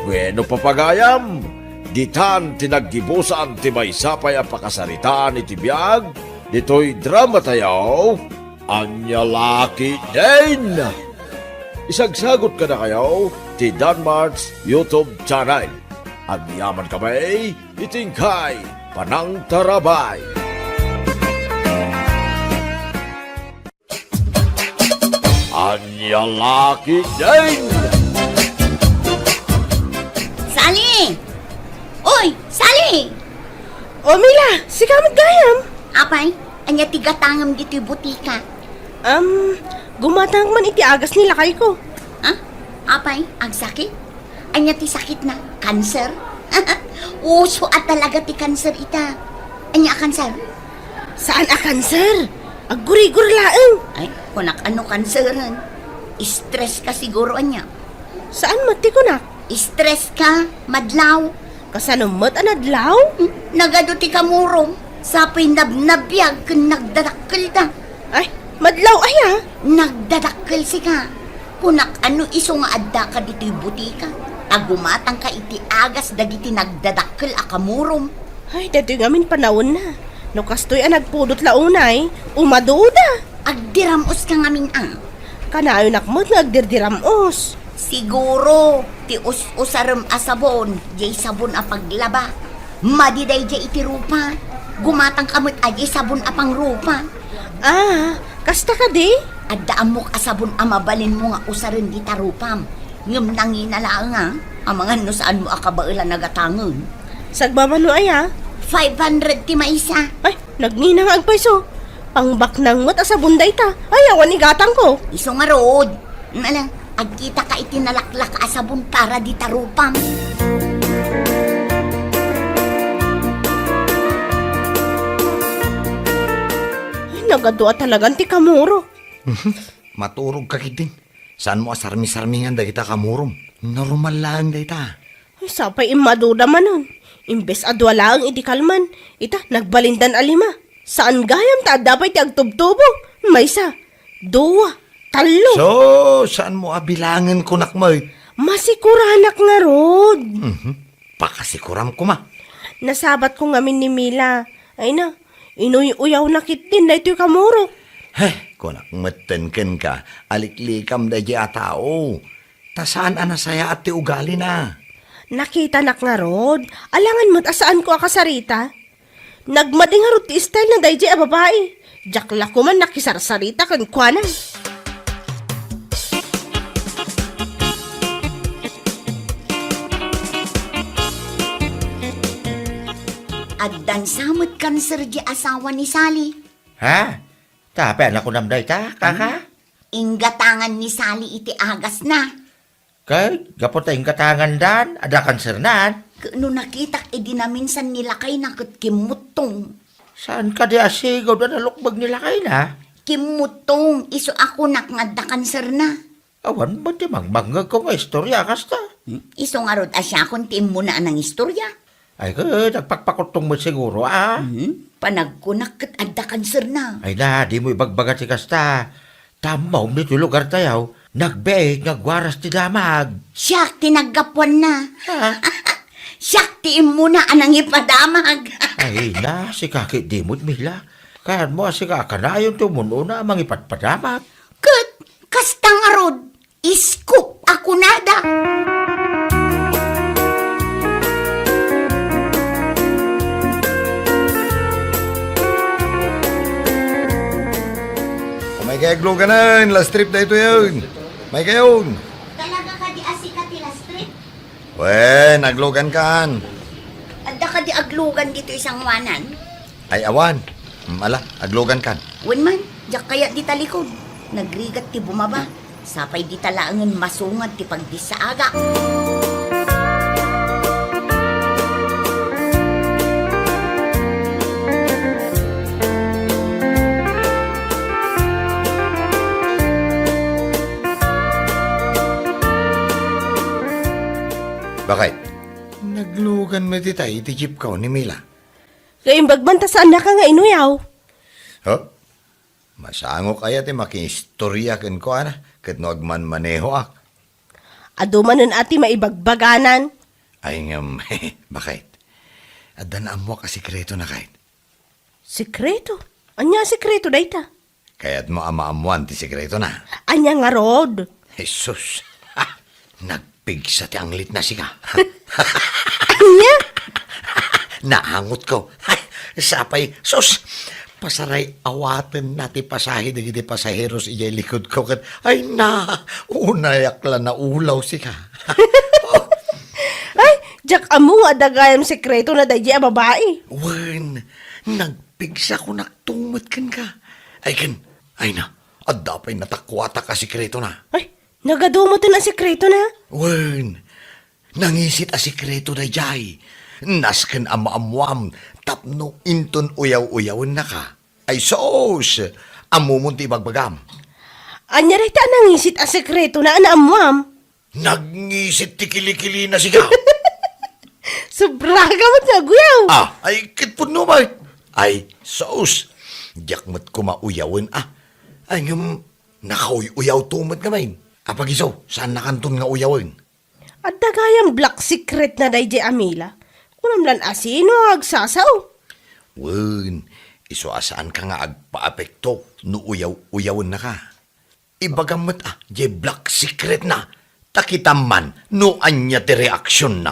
Bueno, papagayam, ditan ti naggibusan ti maysa pay a pakasaritaan iti biag ditoy drama tayo. Ania la ketdin? Isagsagot kadakayo ti Danmart's YouTube channel. Agyaman kami iti inkay panangtarabay. Ania la ketdin? Sally! Uy, Sally! O, Mila, sika met gayam? Apay, ania ti gatangem ditoy butika? Am, gumatangak man iti agas ni lakayko. Ha? Apay, agsakit? Ania ti sakitna? Kanser? Uso a talaga ti kanser ita. Ania a kanser? Saan a kanser? Aggurigor laeng. Ay, kunak, ano kanseren? Stress ka siguro, ania? Saan met ti kunak? Stress ka, madlaw. Kasano met a nadlaw? Hmm, nagadu ti kamurom. Sa pay nabnabiag ken nagdadakkelda. Ay, madlaw aya? Nagdadakkel sika. Kunak, ano isu nga addaka ditoy butika? Ta gumatangka iti agas dagiti nagdadakkel a kamurom. Ay, daytoy ngamin panawenna. No kastoy a nagpudot la unay, umaduda. Agdiram-os ka ngamin a. Kanayonak met nga agdirdiram-os. Siguro, ti us-usarem a sabon, diay sabon a paglaba. Madi daydiay iti rupa. Gumatangka met a diay sabon a pangrupa. Ah, kasta kadi? Adda ammok a sabon a mabalinmo nga usaren dita rupam. Ngem nangina laeng a, amangan no saanmo a kabaelan a gatangen. Sagmamano aya? Five hundred ti maysa. Ay, nagngina nga agpayso. Pangbaknang met a sabon dayta. Ay, awan igatangko. Isu ngarud. Ala, agkitaka iti nalaklak a sabon para dita rupam. Ay, nagadu a talagan ti kamuro. Maturog ka ketdin. Saanmo a sarmi-sarmingan dagita kamurom. Normal laeng dayta. Ay, sapay immaduda manen. Imbes a dua laeng iti kalman, ita, nagbalindan a lima. Saan gayam ta adda pay ti agtubtubo. Maysa, dua, tallo. So, saanmo a bilangen kunak met? Masikuranak ngarud. Mhm. Pakasikuram koma. Nasabatko ngamin ni Mila. Ay na, inuy-uyawna ketdin daytoy kamurok. Heh, kunak metten kenka, aliklikam daydiay a tao. Ta saan a nasayaat ti ugalina. Nakitanak ngarud, alangan met a saanko a kasarita. Nagmadi ngarud ti style na daydiay a babai. Diak la koman nakisarsarita kenkuana. Addan sa met kanser di asawa ni Sally. Ha? Tapay a nakunam dayta, kaka? Inggatangan ni Sally iti agasna. Ket gapu ta inggatangandan, adda kansernan. Ket no nakitak idi naminsan ni lakayna ket kimmuttong. Saan kadi a sigud a nalukbeg ni lakayna? Kimmuttong, isu a kunak nga adda kanserna. Awan met ti mangmangngegko nga istorya a kasta. Isu ngarud a siakon ti immuna a nangistorya. Ay, ket agpakpakuttong met siguro, a? Hmm? Panagkunak ket adda kanserna. Ay na, dimo ibagbaga ti kasta. Ta ammom ditoy lugartayo, nagbiit nga agwaras ti damag. Siak ti naggapuanna. Ha? Siak ti immuna a nangipadamag. Ay na, sika ket dimo, Mila. Kaanmo a sika a kanayon ti umun-una a mangipadpadamag. Ket kasta ngarud, iskop a kunada. Umaykayo agluganen, last trip daytoyen. Umaykayon. Talaga kadi a sika ti last trip? Wen, aglugankan. Adda kadi aglugan ditoy sangoanan? Ay, awan. Mm, ala, aglugankan. Wen man, diak kayat dita likod. Nagrigat ti bumaba. Sapay dita laengen masungad ti pagdissaagak. Bakit? Naglugan met itay iti jeepko ni Mila. Kaimbag man ta saannaka nga inuyaw. Huh? Masangok aya ti makiistorya kenkuana ket no agmanmanehoak? Adu manen a ti maibagbaganan. Ay ngem, bakit? Adda naammoak a sekretona, kayat. Sekreto? Ania a sekreto dayta? Kayatmo a maammoan ti sekretona? Ania ngarud? Jesus! Ha! Nagpigsa ti anglitna sika. Ania? Naangotko. Ay, sapay, sus! Pasaray-awatenna ti pasahe dagiti pasaheros idiay likodko ket, ay na, unayak la naulaw sika. Ay, diak ammo nga adda gayam sekretona daydiay a babai. Wen, nagpigsa kunak tumet kenka. Ay ken, ay na, adda pay natakuatak a sekretona. Ay, nagadu metten a sekretona? Wen, nangisit a sekreto daydiay. Nasken a maammoam tapno inton uyaw-uyawennaka. Ay sus! Ammomon ti ibagbagam. Ania dayta a nangisit a sekretona a naammoam? Nagngisit ti kilikilina sika. Sobraka met nga aguyaw. Ah, ay, ket pudno met. Ay, sus. Diak met koma uyawen, ah. Ay, ngem, nakauy-uyawto met ngamin. Apag isu, saannakanton nga uyawen. Adda gayam black secret na daydiay a Mila. Kunam lan a sino a agsasao. Wen, isu a saanka nga agpaapekto no uyaw-uyawennaka. Ibagam met a, diay black secret na. Ta kitam man no ania ti reaksionna.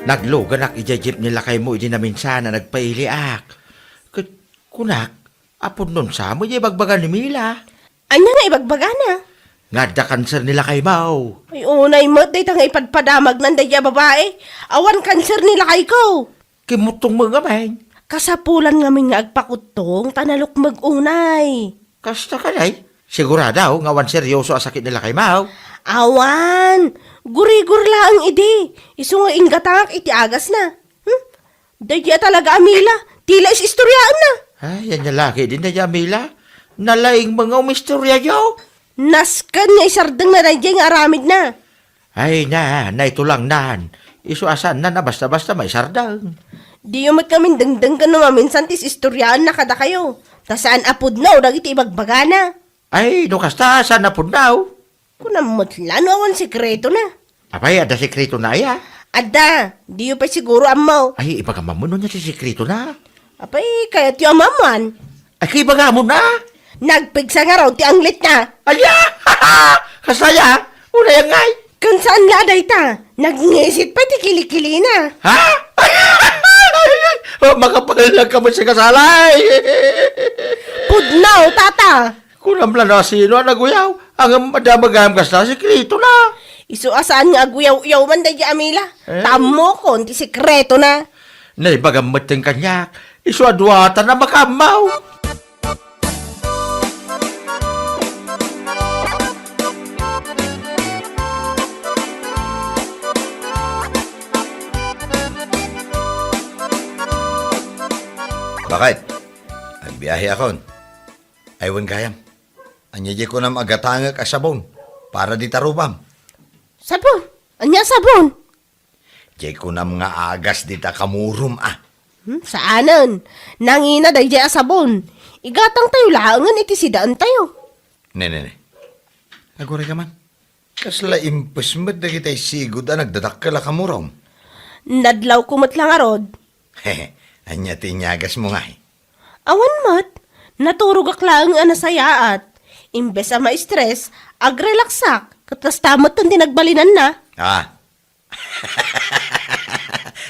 Nagluganak idiay jeep ni lakaymo idi naminsan a nagpailiak. Ket kunak, a pudnon sa met diay ibagbaga ni Mila. Ania nga ibagbagana? Nga adda kanser ni lakaymo. Ay, unay met dayta nga ipadpadamagnan daydiay a babai. Awan kanser ni lakayko. Kimmuttong met ngamin. Kasapulan ngamin nga agpakuttong ta nalukmeg unay. Kasta kadi? Sigurado nga awan seryoso a sakit ni lakaymo? Awan. Gurigor laeng idi. Isu nga inggatangak iti agasna. Hmm? Daydiay a talaga a Mila, ti la is-istoryaenna. Ay, ania la ketdin daydiay a Mila. Nalaing met nga umistoryayo. Nasken nga isardengna daydiay nga aramidna. Ay na, naitulangnan. Isu a saanna a basta-basta maisardeng. Diyo met ngamin dengdenggen no maminsan ti istoryaenna kadakayo. Ta saan a pudno dagiti ibagbagana. Ay, no kasta, saan a pudno? Kunam met la no awan sekretona. Apay, adda sekretona aya? Adda, diyo pay siguro ammo. Ay, ibagam ammo no ania ti sekretona. Apay, kayatyo a maammoan? Ay, kaibagamon a? Nagpigsa ngarud ti anglitna. Aya! Kasla aya? Unay ngay? Ken saan la a dayta, nagngisit pay ti kilikilina. Ha? Makapagalak ka met sa kasalay. Pudno, tata. Kunam la no asino a naguyaw, ngem adda met gayam kasta sekretona. Isu a saan nga aguyaw-uyaw man daydi a Mila. Eh? Ta ammokon ti sekretona. Naibagam met ken kaniak, isu a duatan a makaammo. Bakit? Agbiahekon. Ay, wen gayam. Ania diay kunam a gatangek a sabon para dita rupam? Sabon? Ania a sabon? Diay kunam nga agas dita kamurom a. Hmm, saanen. Nangina daydiay a sabon. Igatangtayo laengen iti sidaentayo. Ne, ne, ne. Aguray ka man. Kasla impes met dagitay sigud a nagdadakkel a kamurom. Nadlawko met la ngarud. Ania ti inyagasmo ngay? Awan met. Naturogak laeng a nasayaat. Imbes a ma-stress, agrelaksak. Ket kasta met ti nagbalinanna. Ah.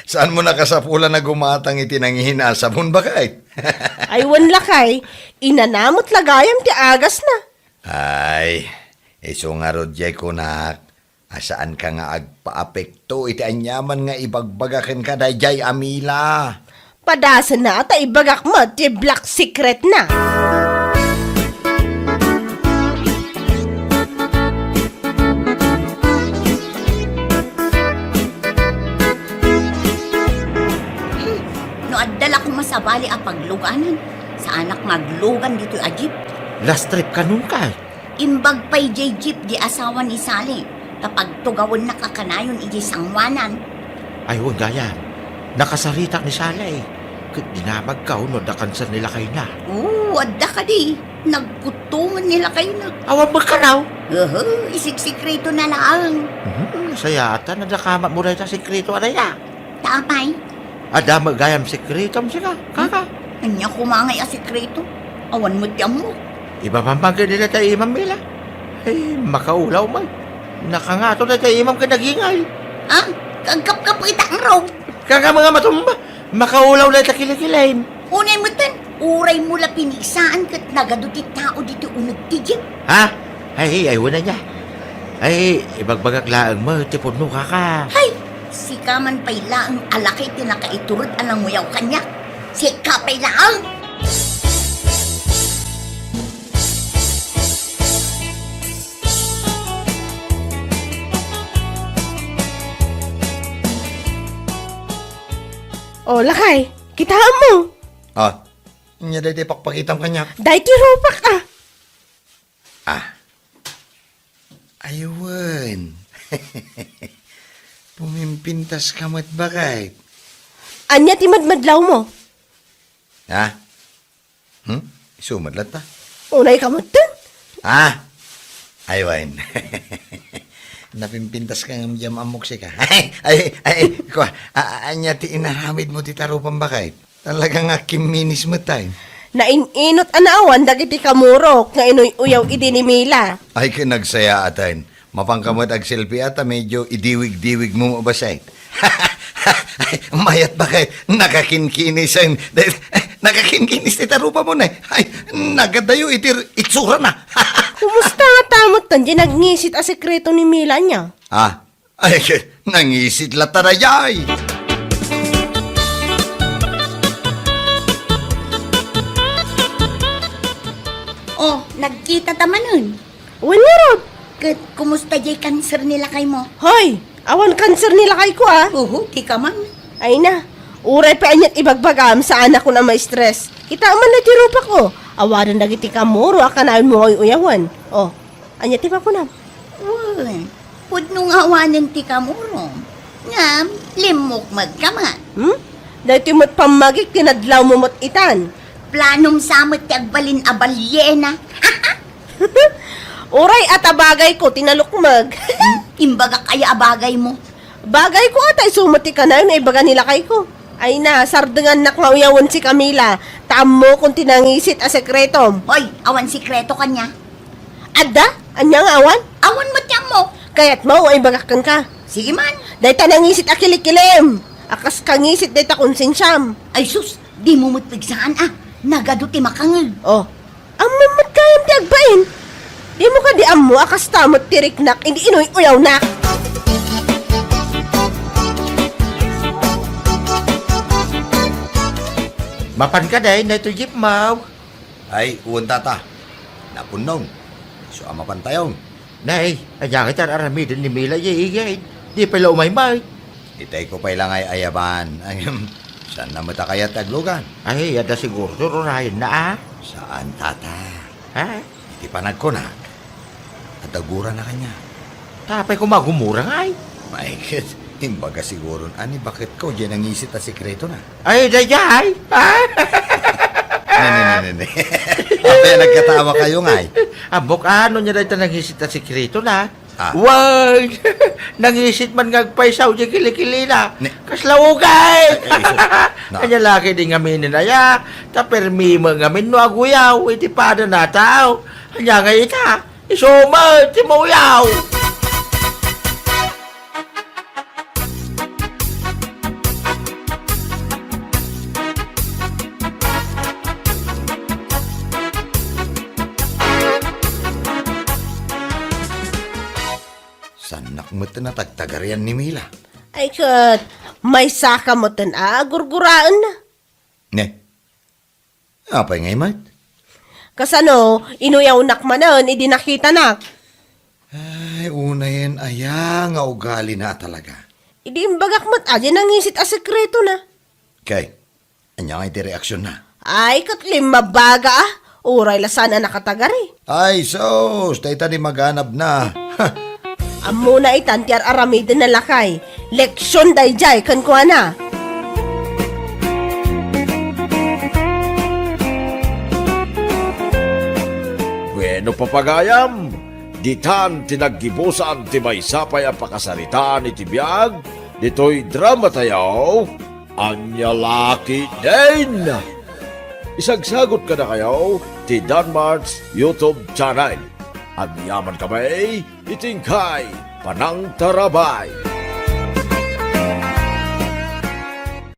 Saanmo nakasapulan a gumatang iti nangina a sabon, baket? Ay, wen lakay, inana met la gayam ti agasna. Ay, isu ngarud diay kunak, a saanka nga agpaapekto iti aniaman nga ibagbaga kenka daydiay a Mila. Padasenna ta ibagak met ti black secretna. Hmm, no adda la koma sabali a pagluganan, saanak nga aglugan ditoy a jeep. Last trip kanon kay? Imbag pay diay jeep di asawa ni Sally, ta pagtugawennak a kanayon idiay sangoanan. Ay, wen gayam. Nakasaritak ni Sally. Ket dinamagko no adda kanser ni lakayna. Oo, adda kadi. Nagkutongen ni lakayna. Awan met kano? Uhu, isigsikretona laeng. Mhm, sayaat a nadakamatmo dayta sekreto a dayta. Ta apay? Adda met gayam sekretom sika, kaka. Ania koma ngay a sekreto? Awan met ti ammok. Ibabambang ket dayta imam, Mila. Ay, makaulaw man. Nakangato dayta imam ket nagingay. Ah, agkapkapetak ngarud. Kaka, mga matumba. Makaulaw dayta kilikilim. Unay metten, uray mo la pinigsaan ket nagadu ti tao ditoy uneg ti jeep. Ha? Ay, ay, wen aya. Ay, ibagbagak laeng met ti pudno, kaka. Hay, sika man pay laeng a laki ti nakaitured a nanguyaw kaniak. Sika pay laeng. O, lakay, kitaem mo. Ah, ania dayta pakpakitam kaniak? Dayta rupak, ah. Ah. Ay, wen. Pumimpintas ka met, baket. Ania ti madmadlaw mo? Ha? Hmm? Isu met latta? Unay ka metten? Ah! Ay, wen. Napimpintas ka ngem diam ammok sika. Ay, ay, ay, kua, a-, a-, ania ti inaramid mo ti tarupam, baket? Talaga nga kimminis met, ay. Nain-inot a naawan dagiti kamurok nga inuy-uyaw idi ni Mila. Ay, ket nagsayaat, ay. Mapanka met agselfie a ta medio idiwig-diwig mo, baket. Mayat, baket, nakakinkinisen. Nakakinkinis ti tarupam, ne. Ay, nagadayo iti itsurana. Kumusta ngata metten diay nagngisit a sekreto ni Mila, ania? Ah, ay, nangisit latta daydiay. Oh, nagkitata manen. Wen ngarud. Ket kumusta diay kanser ni lakaymo? Hoy, awan kanser ni lakayko, ah. Uhu, dika man. Ay na, uray pay aniat ibagbagam, saanakon a ma-stress. Kitaem man ti rupako. Awanen dagiti kamuro a kanayonmo nga uyawen. Oh, ania ti makunam? Wen, pudno nga awanen ti kamurom. Ngem, limmukmegka met. Hmm? Daytoy met pammagik ti nadlawmo met itan. Planom sa met ti agbalin a balyena. Uray a ta bagayko ti nalukmeg. Hmm, imbagak aya a bagaymo? Bagayko a ta isu met ti kanayon nga ibaga ni lakayko. Ay na, sardengannak nga uyawen si Camila. Ta ammokon ti nangisit a sekretom. Hoy, awan sekreto kaniak. Adda? Ania nga awan? Awan met ti ammo. Kayatmo a ibagak kenka? Sige man. Dayta nangisit a kilikilim. A kas kangisit dayta konsensiam. Ay sus, dimo met pigsaan a. Nagadu ti makangeg. Oh, ammo met gayam ti agbain. Dimo kadi ammo a kasta met ti riknak idi inuy-uyawnak. Mapan kadi daytoy jeepmaw? Ay, wen, tata. Napunnong. Isu a mapantayon. Nay, ania ngay ti ar-aramiden ni Mila idiay igid? Di pay la umaymay. Itayko pay la ngay ayaban. Ahem, saan na met a kayat ti aglugan? Ay, adda siguro ti urayenna, a? Saan, tata. Ha? Iti panagkunak, adda gurana kaniak. Apay koma a gumura ngay? Maikit, imbaga siguron a ni baketko diay nangisit a sekretona. Ay, daydiay! Ne, ne, ne, ne, ne. Apay a nagkatawakayo ngay? Ammok a no ania dayta nangisit a sekretona. Ah. Wen! Nangisit man nga agpaysaw diay kilikilina. Ne. Kasla ugay! Ay, ay, isu. Na. Ania la ketdi ngaminen aya, ta permi met ngamin no aguyaw iti padana a tao. Ania ngay ita? Isu met ti mauyaw! Saannak met a tagtagarian ni Mila. Ay ket, maysaka met a gurguraenna. Ne? Apay ngay met? Kasano, inuyawnak manen idi nakitanak? Ay, unayen aya nga ugalina a talaga? Idi imbagak met a diay nangisit a sekretona. Kay, ania ngay ti reaksionna? Ay, ket limmabaga a. Uray la saan a nakatagari. Ay, sus, dayta di maganabna. Ammona itan ti ar-aramiden a lakay. Leksion daydiay kenkuana. Bueno, papagayam, ditan ti naggibusan ti maysa pay a pakasaritaan iti biag ditoy dramatayo. Ania la ketdin? Isagsagot kadakayo ti Danmart's YouTube channel. Agyamankami iti inkay panangtarabay.